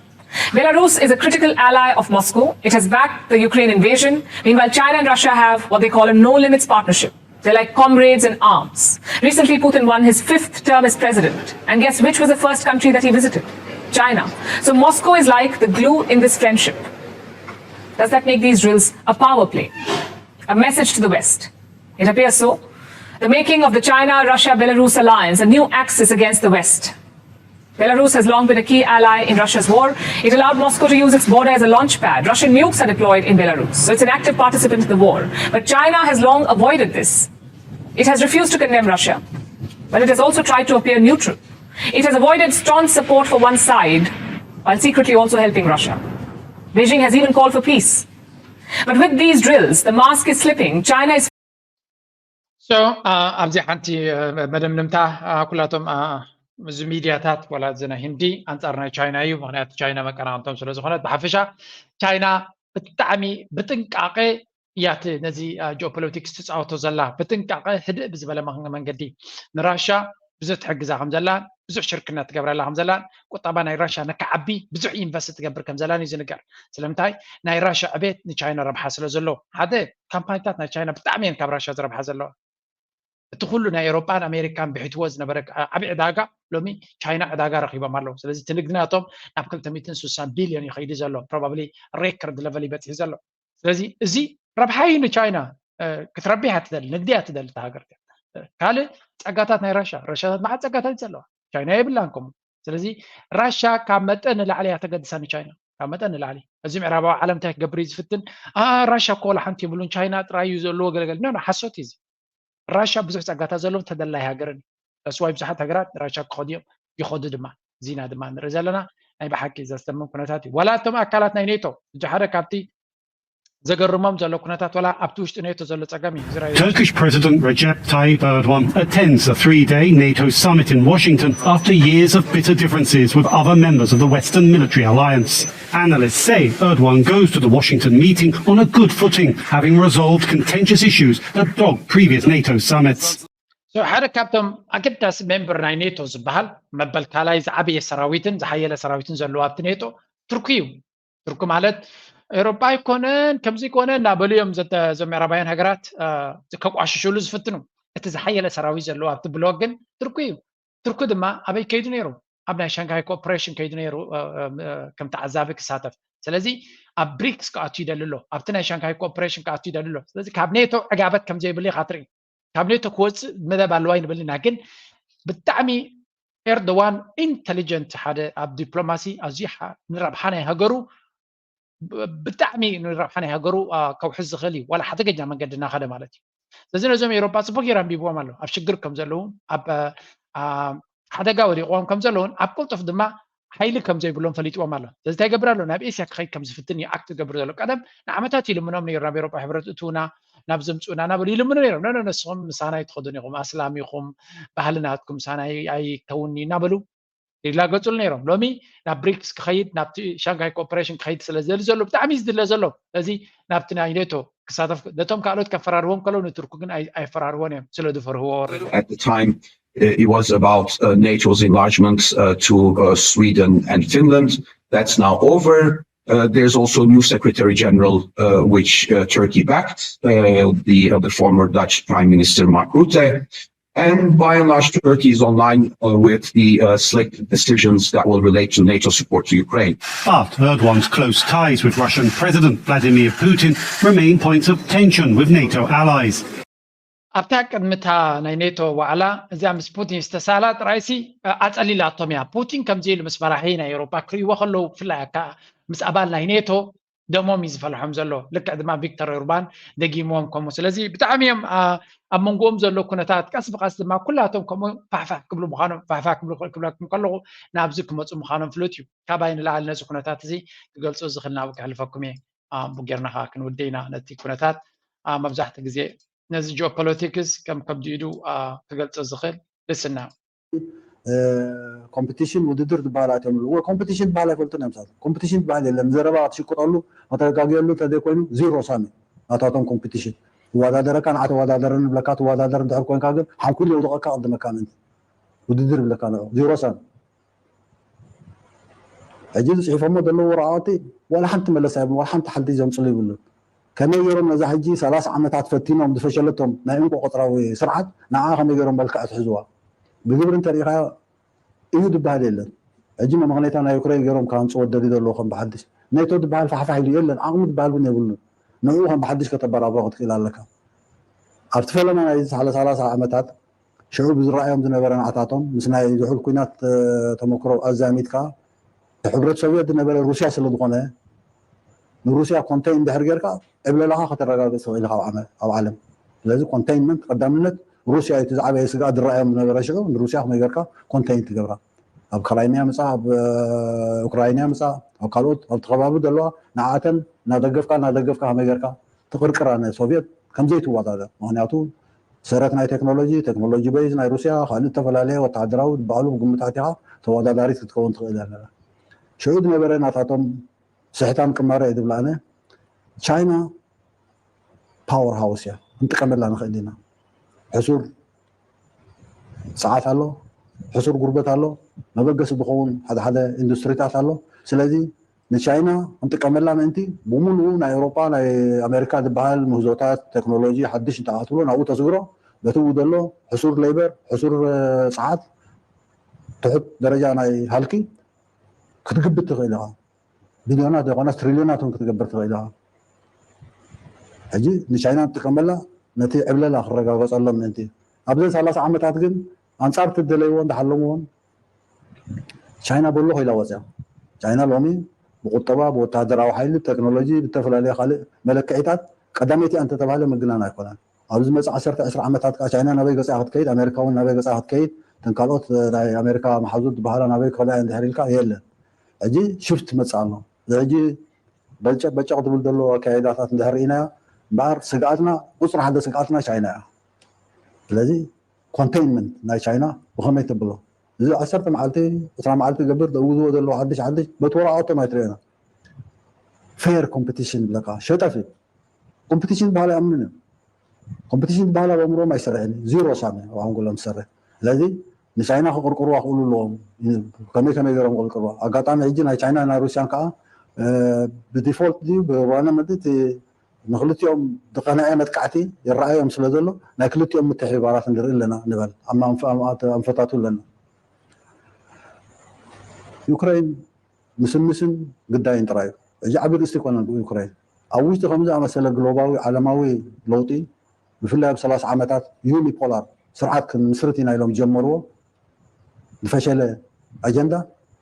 Belarus is a critical ally of Moscow. It has backed the Ukraine invasion. Meanwhile, China and Russia have what they call a no limits partnership. They're like comrades in arms. Recently, Putin won his fifth term as president. And guess which was the first country that he visited? China. So Moscow is like the glue in this friendship. Does that make these drills a power play? A message to the West? It appears so. The making of the China Russia Belarus alliance a new axis against the West. Belarus has long been a key ally in Russia's war. It allowed Moscow to use its border as a launch pad. Russian nukes are deployed in Belarus, so it's an active participant in the war. But China has long avoided this. It has refused to condemn Russia, but it has also tried to appear neutral. It has avoided staunch support for one side while secretly also helping Russia. Beijing has even called for peace. But with these drills, the mask is slipping. China is So ኣብዚ ሓንቲ መደምደምታ ኩላቶም እዚ ሚድያታት ዋላ እዚ ናይ ህንዲ ኣንጻር ናይ ቻይና እዩ። ምክንያቱ ቻይና መቀናቕንቶም ስለ ዝኾነት ብሓፈሻ ቻይና ብጣዕሚ ብጥንቃቄ እያ ነዚ ጂኦፖለቲክስ ትፃወቶ ዘላ። ብጥንቃቄ ህድእ ብዝበለ መንገዲ ንራሻ ብዙሕ ትሕግዛ ከም ዘላን ብዙሕ ሽርክነት ትገብረላ ከም ዘላን ቁጠባ ናይ ራሻ ንክዓቢ ብዙሕ ኢንቨስት ትገብር ከም ዘላን እዩ ዝንገር። ስለምንታይ? ናይ ራሻ ዕቤት ንቻይና ረብሓ ስለ ዘሎ። ሓደ ካምፓኒታት ናይ ቻይና ብጣዕሚ እየን ካብ ራሻ ዝረብሓ ዘለዋ። እቲ ኩሉ ናይ ኤሮጳን ኣሜሪካን ብሒትዎ ዝነበረ ዓብዪ ዕዳጋ ሎሚ ቻይና ዕዳጋ ረኺቦም ኣለዉ። ስለዚ እቲ ንግዲ ናቶም ናብ ክልተ ሚእትን ስሳን ቢልዮን እዩ ከይዱ ዘሎ። ፕሮባብሊ ሬከርድ ለቨል እዩ በፂሑ ዘሎ። ስለዚ እዚ ረብሓ እዩ ንቻይና። ክትረቢ እያ ትደሊ፣ ንግዲ እያ ትደሊ እታ ሃገር። ካልእ ፀጋታት ናይ ራሻ፣ ራሻታት መዓት ፀጋታት እዩ ዘለዋ፣ ቻይና የብላን ከምኡ። ስለዚ ራሻ ካብ መጠን ንላዕሊ እያ ተገድሳ ንቻይና፣ ካብ መጠን ንላዕሊ። እዚ ምዕራባዊ ዓለም እንታይ ክገብር እዩ ዝፍትን? ራሻ እኮ ዋላ ሓንቲ የብሉን፣ ቻይና ጥራይ እዩ ዘለዎ ገለገለ። ኖ፣ ሓሶት እዩ እዚ። ራሻ ብዙሕ ፀጋታት ዘለዎም ተደላይ ሃገርን እዩ። ተስዋይ ብዙሓት ሃገራት ንራሻ ክኸዱ እዮም፣ ይኸዱ ድማ። ዚና ድማ ንርኢ ዘለና። ናይ ብሓቂ ዘስተምም ኩነታት እዩ። ዋላ እቶም ኣካላት ናይ ኔቶ፣ እዚ ሓደ ካብቲ ዘገርሞም ዘሎ ኩነታት ዋላ ኣብቲ ውሽጢ ኔቶ ዘሎ ፀገም እዩ። Turkish President Recep Tayyip Erdogan attends a three-day NATO summit in Washington after years of bitter differences with other members of the Western military alliance. Analysts say Erdogan goes to the Washington meeting on a good footing, having resolved contentious issues that dogged previous NATO summits. ሓደ ካብቶም ኣገዳሲ ሜምበር ናይ ኔቶ ዝበሃል መበል ካልኣይ ዝዓበየ ሰራዊትን ዝሓየለ ሰራዊትን ዘለዎ ኣብቲ ኔቶ ቱርኪ እዩ። ቱርኪ ማለት ኤሮጳ ኣይኮነን፣ ከምዚ ኣይኮነ እናበሉ እዮም እዞም ምዕራባውያን ሃገራት ከቋሽሽሉ ዝፍትኑ። እቲ ዝሓየለ ሰራዊት ዘለዎ ኣብቲ ብሎክ ግን ቱርኪ እዩ። ቱርኪ ድማ ኣበይ ከይዱ ነይሩ? ኣብ ናይ ሻንግሃይ ኮኦፕሬሽን ከይዱ ነይሩ ከም ተዓዛቢ ክሳተፍ። ስለዚ ኣብ ብሪክስ ክኣቱ ይደሊ ኣሎ፣ ኣብቲ ናይ ሻንግሃይ ኮኦፕሬሽን ክኣቱ ይደሊ ኣሎ። ስለዚ ካብ ኔቶ ዕጋበት ከም ዘይብሉ ኢኻ ትርኢ። ካብ ኔቶ ክወፅእ መደብ ኣለዋ ይንበልና፣ ግን ብጣዕሚ ኤርዶዋን ኢንተሊጀንት ሓደ ኣብ ዲፕሎማሲ ኣዝዩ ንረብሓ ናይ ሃገሩ ብጣዕሚ ንረብሓ ናይ ሃገሩ ከውሕዝ ዝኽእል እዩ፣ ዋላ ሓደገኛ መንገዲ እናኸደ ማለት እዩ። ስለዚ ነዞም ኤሮጳ ፅቡቅ ገይሩ ኣንቢብዎም ኣሎ፣ ኣብ ሽግር ከም ዘለዉ ኣብ ሓደጋ ወዲቕዎም ከም ዘለውን ኣብ ቅልጡፍ ድማ ሓይሊ ከም ዘይብሎም ፈሊጥዎም ኣሎ። ስለዚ እንታይ ይገብር ኣሎ? ናብ ኤስያ ክኸይድ ከም ዝፍትን እዩ ኣክት ዝገብር ዘሎ። ቀደም ንዓመታት ይልምኖም ነይሩ፣ ናብ ኤሮጳ ሕብረት እትውና፣ ናብ ዘምፅኡና እናበሉ ይልምኑ ነይሮም። ኖ ኖ፣ ንስኹም ምሳና ኣይትኸዱን ኢኹም፣ ኣስላም ኢኹም፣ ባህሊ ናትኩም ምሳና ኣይከውን እዩ እናበሉ ይላገፁሉ ነይሮም። ሎሚ ናብ ብሪክስ ክኸይድ፣ ናብቲ ሻንጋይ ኮኦፐሬሽን ክኸይድ ስለ ዝደሊ ዘሎ ብጣዕሚ እዩ ዝድለ ዘሎ። ስለዚ ናብቲ ናይ ኔቶ ክሳተፍ ነቶም ካልኦት ከፈራርዎም ከለዉ ንቱርኩ ግን ኣይ- ኣይፈራርዎን እዮም ስለ ዝፈርህዎ። At the time, uh, it was about uh, NATO's enlargement uh, to uh, Sweden and Finland. That's now over. Uh, there's also a new Secretary General, uh, which uh, Turkey backed, uh, the, uh, the former Dutch Prime Minister Mark Rutte. And by and large, Turkey is online uh, with the uh, slick decisions that will relate to NATO support to Ukraine. But Erdogan's close ties with Russian President Vladimir Putin remain points of tension with NATO allies. ኣብታ ቅድሚ እታ ናይ ኔቶ ዋዕላ እዚኣ ምስ ፑቲን ዝተሳላ ጥራይሲ ኣጸሊላቶም እያ። ፑቲን ከምዚ ኢሉ ምስ መራሒ ናይ ኤውሮጳ ክርእይዎ ከለዉ፣ ብፍላይ ምስ ኣባል ናይ ኔቶ ደሞም እዩ ዝፈልሖም ዘሎ። ልክዕ ድማ ቪክተር ኦርባን ደጊምዎም ከምኡ። ስለዚ ብጣዕሚ እዮም ኣብ መንጎኦም ዘሎ ኩነታት ቀስ ብቐስ ድማ ኩላቶም ከምኡ ፋሕፋሕ ክብሉ ምዃኖም፣ ፋሕፋሕ ክብሉ ክብለኩም ከለኹ ናብዚ ክመፁ ምዃኖም ፍሉጥ እዩ። ካባይ ንላዕሊ ነዚ ኩነታት እዚ ክገልፁ ዝኽእል ናብኡ ከሕልፈኩም እየ። ጌርና ከዓ ክንውደ ኢና ነቲ ኩነታት። መብዛሕትኡ ግዜ ነዚ ጂኦፖለቲክስ ከም ከብዲ ኢዱ ክገልፆ ዝኽእል ልስና። ኮምፒቲሽን ውድድር ዝበሃል ኣትዮም ኣለዎ። ኮምፒቲሽን ዝበሃል ኣይፈልጡን እዮም። ሳት ኮምፒቲሽን ዝበሃል የለን። ዘረባ ክትሽቅጠሉ ከተጋግየሉ እንተዘይኮይኑ ዚሮ ሳሚ ናታቶም ኮምፒቲሽን። ትወዳደረካ ንዓ ተወዳደረኒ ብለካ ትወዳደር እንድሕር ኮንካ ግን ሓንኩል የውድቐካ ቅድመካ ምእንቲ ውድድር ይብለካ ንዑ ዚሮ ሳሚ። ሕጂ ዝፅሒፎሞ ዘለዉ ወረቃቅቲ ዋላ ሓንቲ መለሳ የብሉ፣ ዋላ ሓንቲ ሓንቲ ዘምፅሉ ይብሉ። ከመይ ገይሮም ነዛ ሕጂ ሰላሳ ዓመታት ፈቲኖም ዝፈሸለቶም ናይ እንቆ ቆፅራዊ ስርዓት ንዓ ከመይ ገይሮም መልክዕ ትሕዝዋ ብግብሪ እንተሪኢኻዮ እዩ ዝበሃል የለን። ሕጂ መመኽነይታ ናይ ዩክሬን ገይሮም ካምፅዎ ደሊ ዘለዎ ከም ብሓድሽ ኔቶ ዝበሃል ፋሕፋሕ ኢሉ የለን። ዓቕሚ ዝበሃል እውን የብሉን። ንዕኡ ከም ብሓድሽ ከተበራብሮ ክትክእል ኣለካ። ኣብቲ ፈለማ ናይ ዝሓለ ሰላሳ ዓመታት ሽዑ ብዝረኣዮም ዝነበረ ንዓታቶም ምስ ናይ ዝሑል ኩናት ተመክሮ ኣዛሚድካ፣ ሕብረት ሶቪየት ዝነበረ ሩስያ ስለ ዝኾነ ንሩስያ ኮንተይን እንድሕር ጌርካ ዕብለላኻ ከተረጋግፅ ትኽእል ኢኻ ኣብ ዓለም። ስለዚ ኮንተይንመንት ቀዳምነት ሩስያ እዩ። እቲ ዝዓበየ ስግኣት ዝረኣዮም ዝነበረ ሽዑ ንሩስያ ከመይ ጌርካ ኮንተይን ትገብራ፣ ኣብ ክራይሚያ ምፃ፣ ኣብ ኡክራይንያ ምፃ፣ ኣብ ካልኦት ኣብቲ ከባቢ ዘለዋ ንዓተን እናደገፍካ እናደገፍካ ከመይ ጌርካ ትቕርቅራ ንሶቪየት ከምዘይትወዳደር። ምክንያቱ ሰረት ናይ ቴክኖሎጂ፣ ቴክኖሎጂ በይዝ ናይ ሩስያ፣ ካልእ ዝተፈላለየ ወተሃደራዊ ዝበሃሉ ግምታት ኢኻ ተወዳዳሪት ክትከውን ትኽእል ኣለና። ሽዑ ዝነበረ ናታቶም ስሕታን ቅማረ እዩ ዝብላነ። ቻይና ፓወር ሃውስ እያ፣ ክንጥቀመላ ንኽእል ኢና። ሕሱር ፀዓት ኣሎ፣ ሕሱር ጉርበት ኣሎ፣ መበገሲ ዝኸውን ሓደ ሓደ ኢንዱስትሪታት ኣሎ። ስለዚ ንቻይና ክንጥቀመላ ምእንቲ ብምሉኡ ናይ ኤውሮጳ ናይ ኣሜሪካ ዝበሃል ምህዞታት ቴክኖሎጂ ሓድሽ እንተኣትብሎ ናብኡ ተስግሮ በቲ ኡ ዘሎ ሕሱር ሌበር ሕሱር ፀዓት ትሑት ደረጃ ናይ ሃልኪ ክትግብት ትኽእል ኢኻ። ቢልዮናት ዘይኮነስ ትሪልዮናት እውን ክትገብር ትኽእል ኢኻ። ሕጂ ንቻይና ንጥቀመላ ነቲ ዕብለላ ክረጋገፀሎም ምእንቲ። ኣብዘን ሰላሳ ዓመታት ግን ኣንፃር እቲ ደለይዎ እንዳሓለምዎን ቻይና በሎ ኮይላ ወፅያ። ቻይና ሎሚ ብቁጠባ፣ ብወታደራዊ ሓይሊ፣ ብቴክኖሎጂ፣ ብተፈላለየ ካልእ መለክዒታት ቀዳመይቲ እያ እንተተባህለ ምግናን ኣይኮነን። ኣብዚ መፅእ ዓሰርተ ዕስራ ዓመታት ከዓ ቻይና ናበይ ገፃ ክትከይድ፣ ኣሜሪካ እውን ናበይ ገፃ ክትከይድ፣ እተን ካልኦት ናይ ኣሜሪካ መሓዙት ዝበሃላ ናበይ ክኸዳ እየን ድሕር ኢልካ የለን። ሕጂ ሽፍት መፅእ ኣሎ። እዚ ሕጂ በጨቅ በጨቅ ዝብል ዘሎ ኣካይዳታት እንድሕር ርኢናዮ እምበኣር ስግኣትና ቁፅሪ ሓደ ስግኣትና ቻይና እያ። ስለዚ ኮንቴይንመንት ናይ ቻይና ብኸመይ ተብሎ እዚ ዓሰርተ መዓልቲ ዕስራ መዓልቲ ገብር ዘእውዝዎ ዘለዉ ሓድሽ ሓድሽ በቲ ወረቃቶም ኣይትርእዮና። ፌር ኮምፒቲሽን ብለካ ሸጠፍ እዩ። ኮምፒቲሽን ዝበሃል ኣይኣምንን እዮም። ኮምፒቲሽን ዝበሃል ኣብ ኣእምሮም ኣይሰርሕን እዩ። ዚሮ ሳሚ ኣብ ሓንጎሎም ዝሰርሕ። ስለዚ ንቻይና ክቕርቅርዋ ክእሉ ኣለዎም። ከመይ ከመይ ገይሮም ክቕርቅርዋ። ኣጋጣሚ ሕጂ ናይ ቻይና ናይ ሩስያን ከዓ ብዲፎልት ድዩ ብዋና መዲ ንክልቲኦም ዝቐንዐ መጥቃዕቲ ይረኣዮም ስለ ዘሎ ናይ ክልቲኦም ምትሕብባራት ንርኢ ኣለና ንበል። ኣንፈታቱ ኣለና። ዩክሬን ምስምስን ግዳይን ጥራይ እዩ። ሕጂ ዓቢ ርእስቲ ኣይኮነን ብዩክሬን ኣብ ውሽጢ ከምዚ ኣመሰለ ግሎባዊ ዓለማዊ ለውጢ ብፍላይ ኣብ ሰላሳ ዓመታት ዩኒፖላር ስርዓት ክንምስርት ኢና ኢሎም ዝጀመርዎ ዝፈሸለ ኣጀንዳ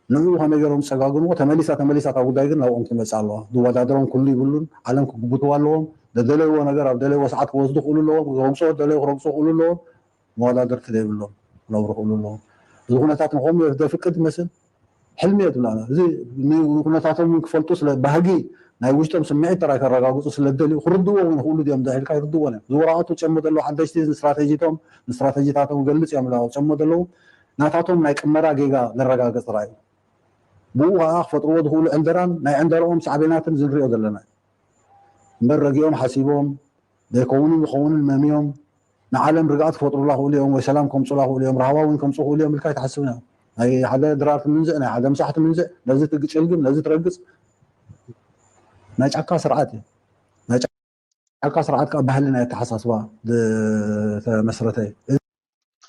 ንዕኡ ከመይ ገይሮም ዝፀጋግንዎ ተመሊሳ ተመሊሳ እታ ጉዳይ ግን ናብኦም ትመፅእ ኣለዋ። ዝወዳደሮም ኩሉ ይብሉን ዓለም ክግብትዋ ኣለዎም። ዘደለይዎ ነገር ኣብ ደለይዎ ሰዓት ክወስዱ ክእሉ ኣለዎም። ክረግፅዎ ደለዩ ክረግፁ ክእሉ ኣለዎም። መወዳደርቲ ዘይብሎም ክነብሩ ክእሉ ኣለዎም። እዚ ኩነታት ንኸም ዘፍቅድ ይመስል ሕልሚ እየ ትብላና። እዚ ኩነታቶም እውን ክፈልጡ ስለ ባህጊ ናይ ውሽጦም ስምዒት ጥራይ ከረጋግፁ ስለ ዝደልዩ ክርድዎ እውን ክእሉ ድዮም እንድሕር ኢልካ ይርድዎን እዮም። ዝወራቐቱ ጨሞ ዘለዉ ሓደሽቲ ስትራቴጂቶም ንስትራቴጂታቶም ገልፅ እዮም ላ ጨሞ ዘለዉ ናታቶም ናይ ቅመራ ጌጋ ዘረጋግፅ ጥራይ እዩ። ብኡ ከዓ ክፈጥርዎ ዝኽእሉ ዕንደራን ናይ ዕንደርኦም ሳዕቤናትን ዝንሪኦ ዘለና እዩ። እምበር ረጊኦም ሓሲቦም ዘይከውንን ዝኸውንን መምዮም ንዓለም ርግኣት ክፈጥሩላ ክእሉ እዮም ወይ ሰላም ከምፁላ ክእሉ እዮም ራህዋ እውን ከምፁ ክእሉ እዮም ኢልካ ኣይትሓስብን እዮም። ናይ ሓደ ድራር ትምንዝዕ ናይ ሓደ ምሳሕ ትምንዝዕ ነዚ ትግጭልግም ነዚ ትረግፅ ናይ ጫካ ስርዓት እዩ። ናይ ጫካ ስርዓት ከዓ ባህሊ ናይ ኣተሓሳስባ ዝተመስረተ እዩ።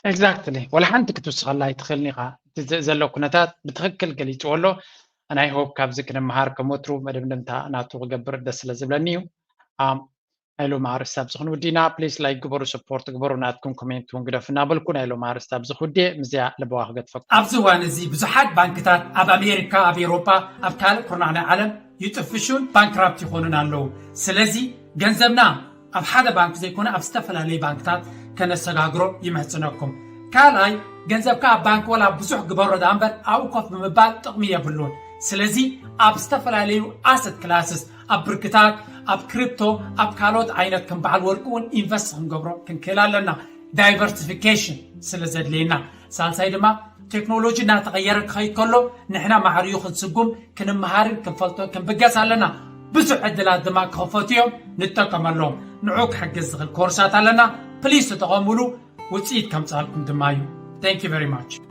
ኤግዛክትሊ ወላ ሓንቲ ክትውስኸላ ኣይትኽእልን ኢኻ። እቲ ዘሎ ኩነታት ብትኽክል ገሊፅዎ ኣሎ። ናይ ሆፕ ካብዚ ክንምሃር ከም ወትሩ መደምደምታ ናቱ ክገብር ደስ ስለ ዝብለኒ እዩ። ናይ ሎም ኣርስቲ ኣብዚ ክንውዲና please like ግበሩ፣ support ግበሩ፣ ናትኩም comment እውን ግደፉ እናበልኩ ናይ ሎም ኣርስቲ ኣብዚ ክውድየ ምስዚኣ ለበዋ ክገድፈኩም። ኣብዚ እዋን እዚ ብዙሓት ባንክታት ኣብ ኣሜሪካ፣ ኣብ ኤውሮጳ፣ ኣብ ካልእ ኩርናዕ ናይ ዓለም ይጥፍሹን bankrupt ይኾኑን ኣለዉ። ስለዚ ገንዘብና ኣብ ሓደ ባንክ ዘይኮነ ኣብ ዝተፈላለዩ ባንክታት ከነሰጋግሮ ይምሕጽነኩም። ካልኣይ ገንዘብካ ኣብ ባንክ ወላ ብዙሕ ግበሮ ደኣ እምበር ኣብኡ ኮፍ ብምባል ጥቕሚ የብሉን። ስለዚ ኣብ ዝተፈላለዩ asset classes ኣብ ብርክታት፣ ኣብ ክሪፕቶ፣ ኣብ ካልኦት ዓይነት ከም በዓል ወርቂ እውን invest ክንገብሮ ክንክእል ኣለና። Diversification ስለ ዘድልየና። ሳልሳይ ድማ ቴክኖሎጂ እናተቐየረ ክኸይድ ከሎ ንሕና ማዕሪኡ ክንስጉም ክንመሃርን ክንፈልጦን ክንብገስ ኣለና። ብዙሕ ዕድላት ድማ ክኸፈቱ እዮም፣ ንጠቀመሎም። ንዑ ክሕግዝ ዝኽእል ኮርሳት ኣለና። ፕሊስ ተጠቐሙሉ፣ ውፅኢት ከምፅኣልኩም ድማ እዩ። Thank you very much።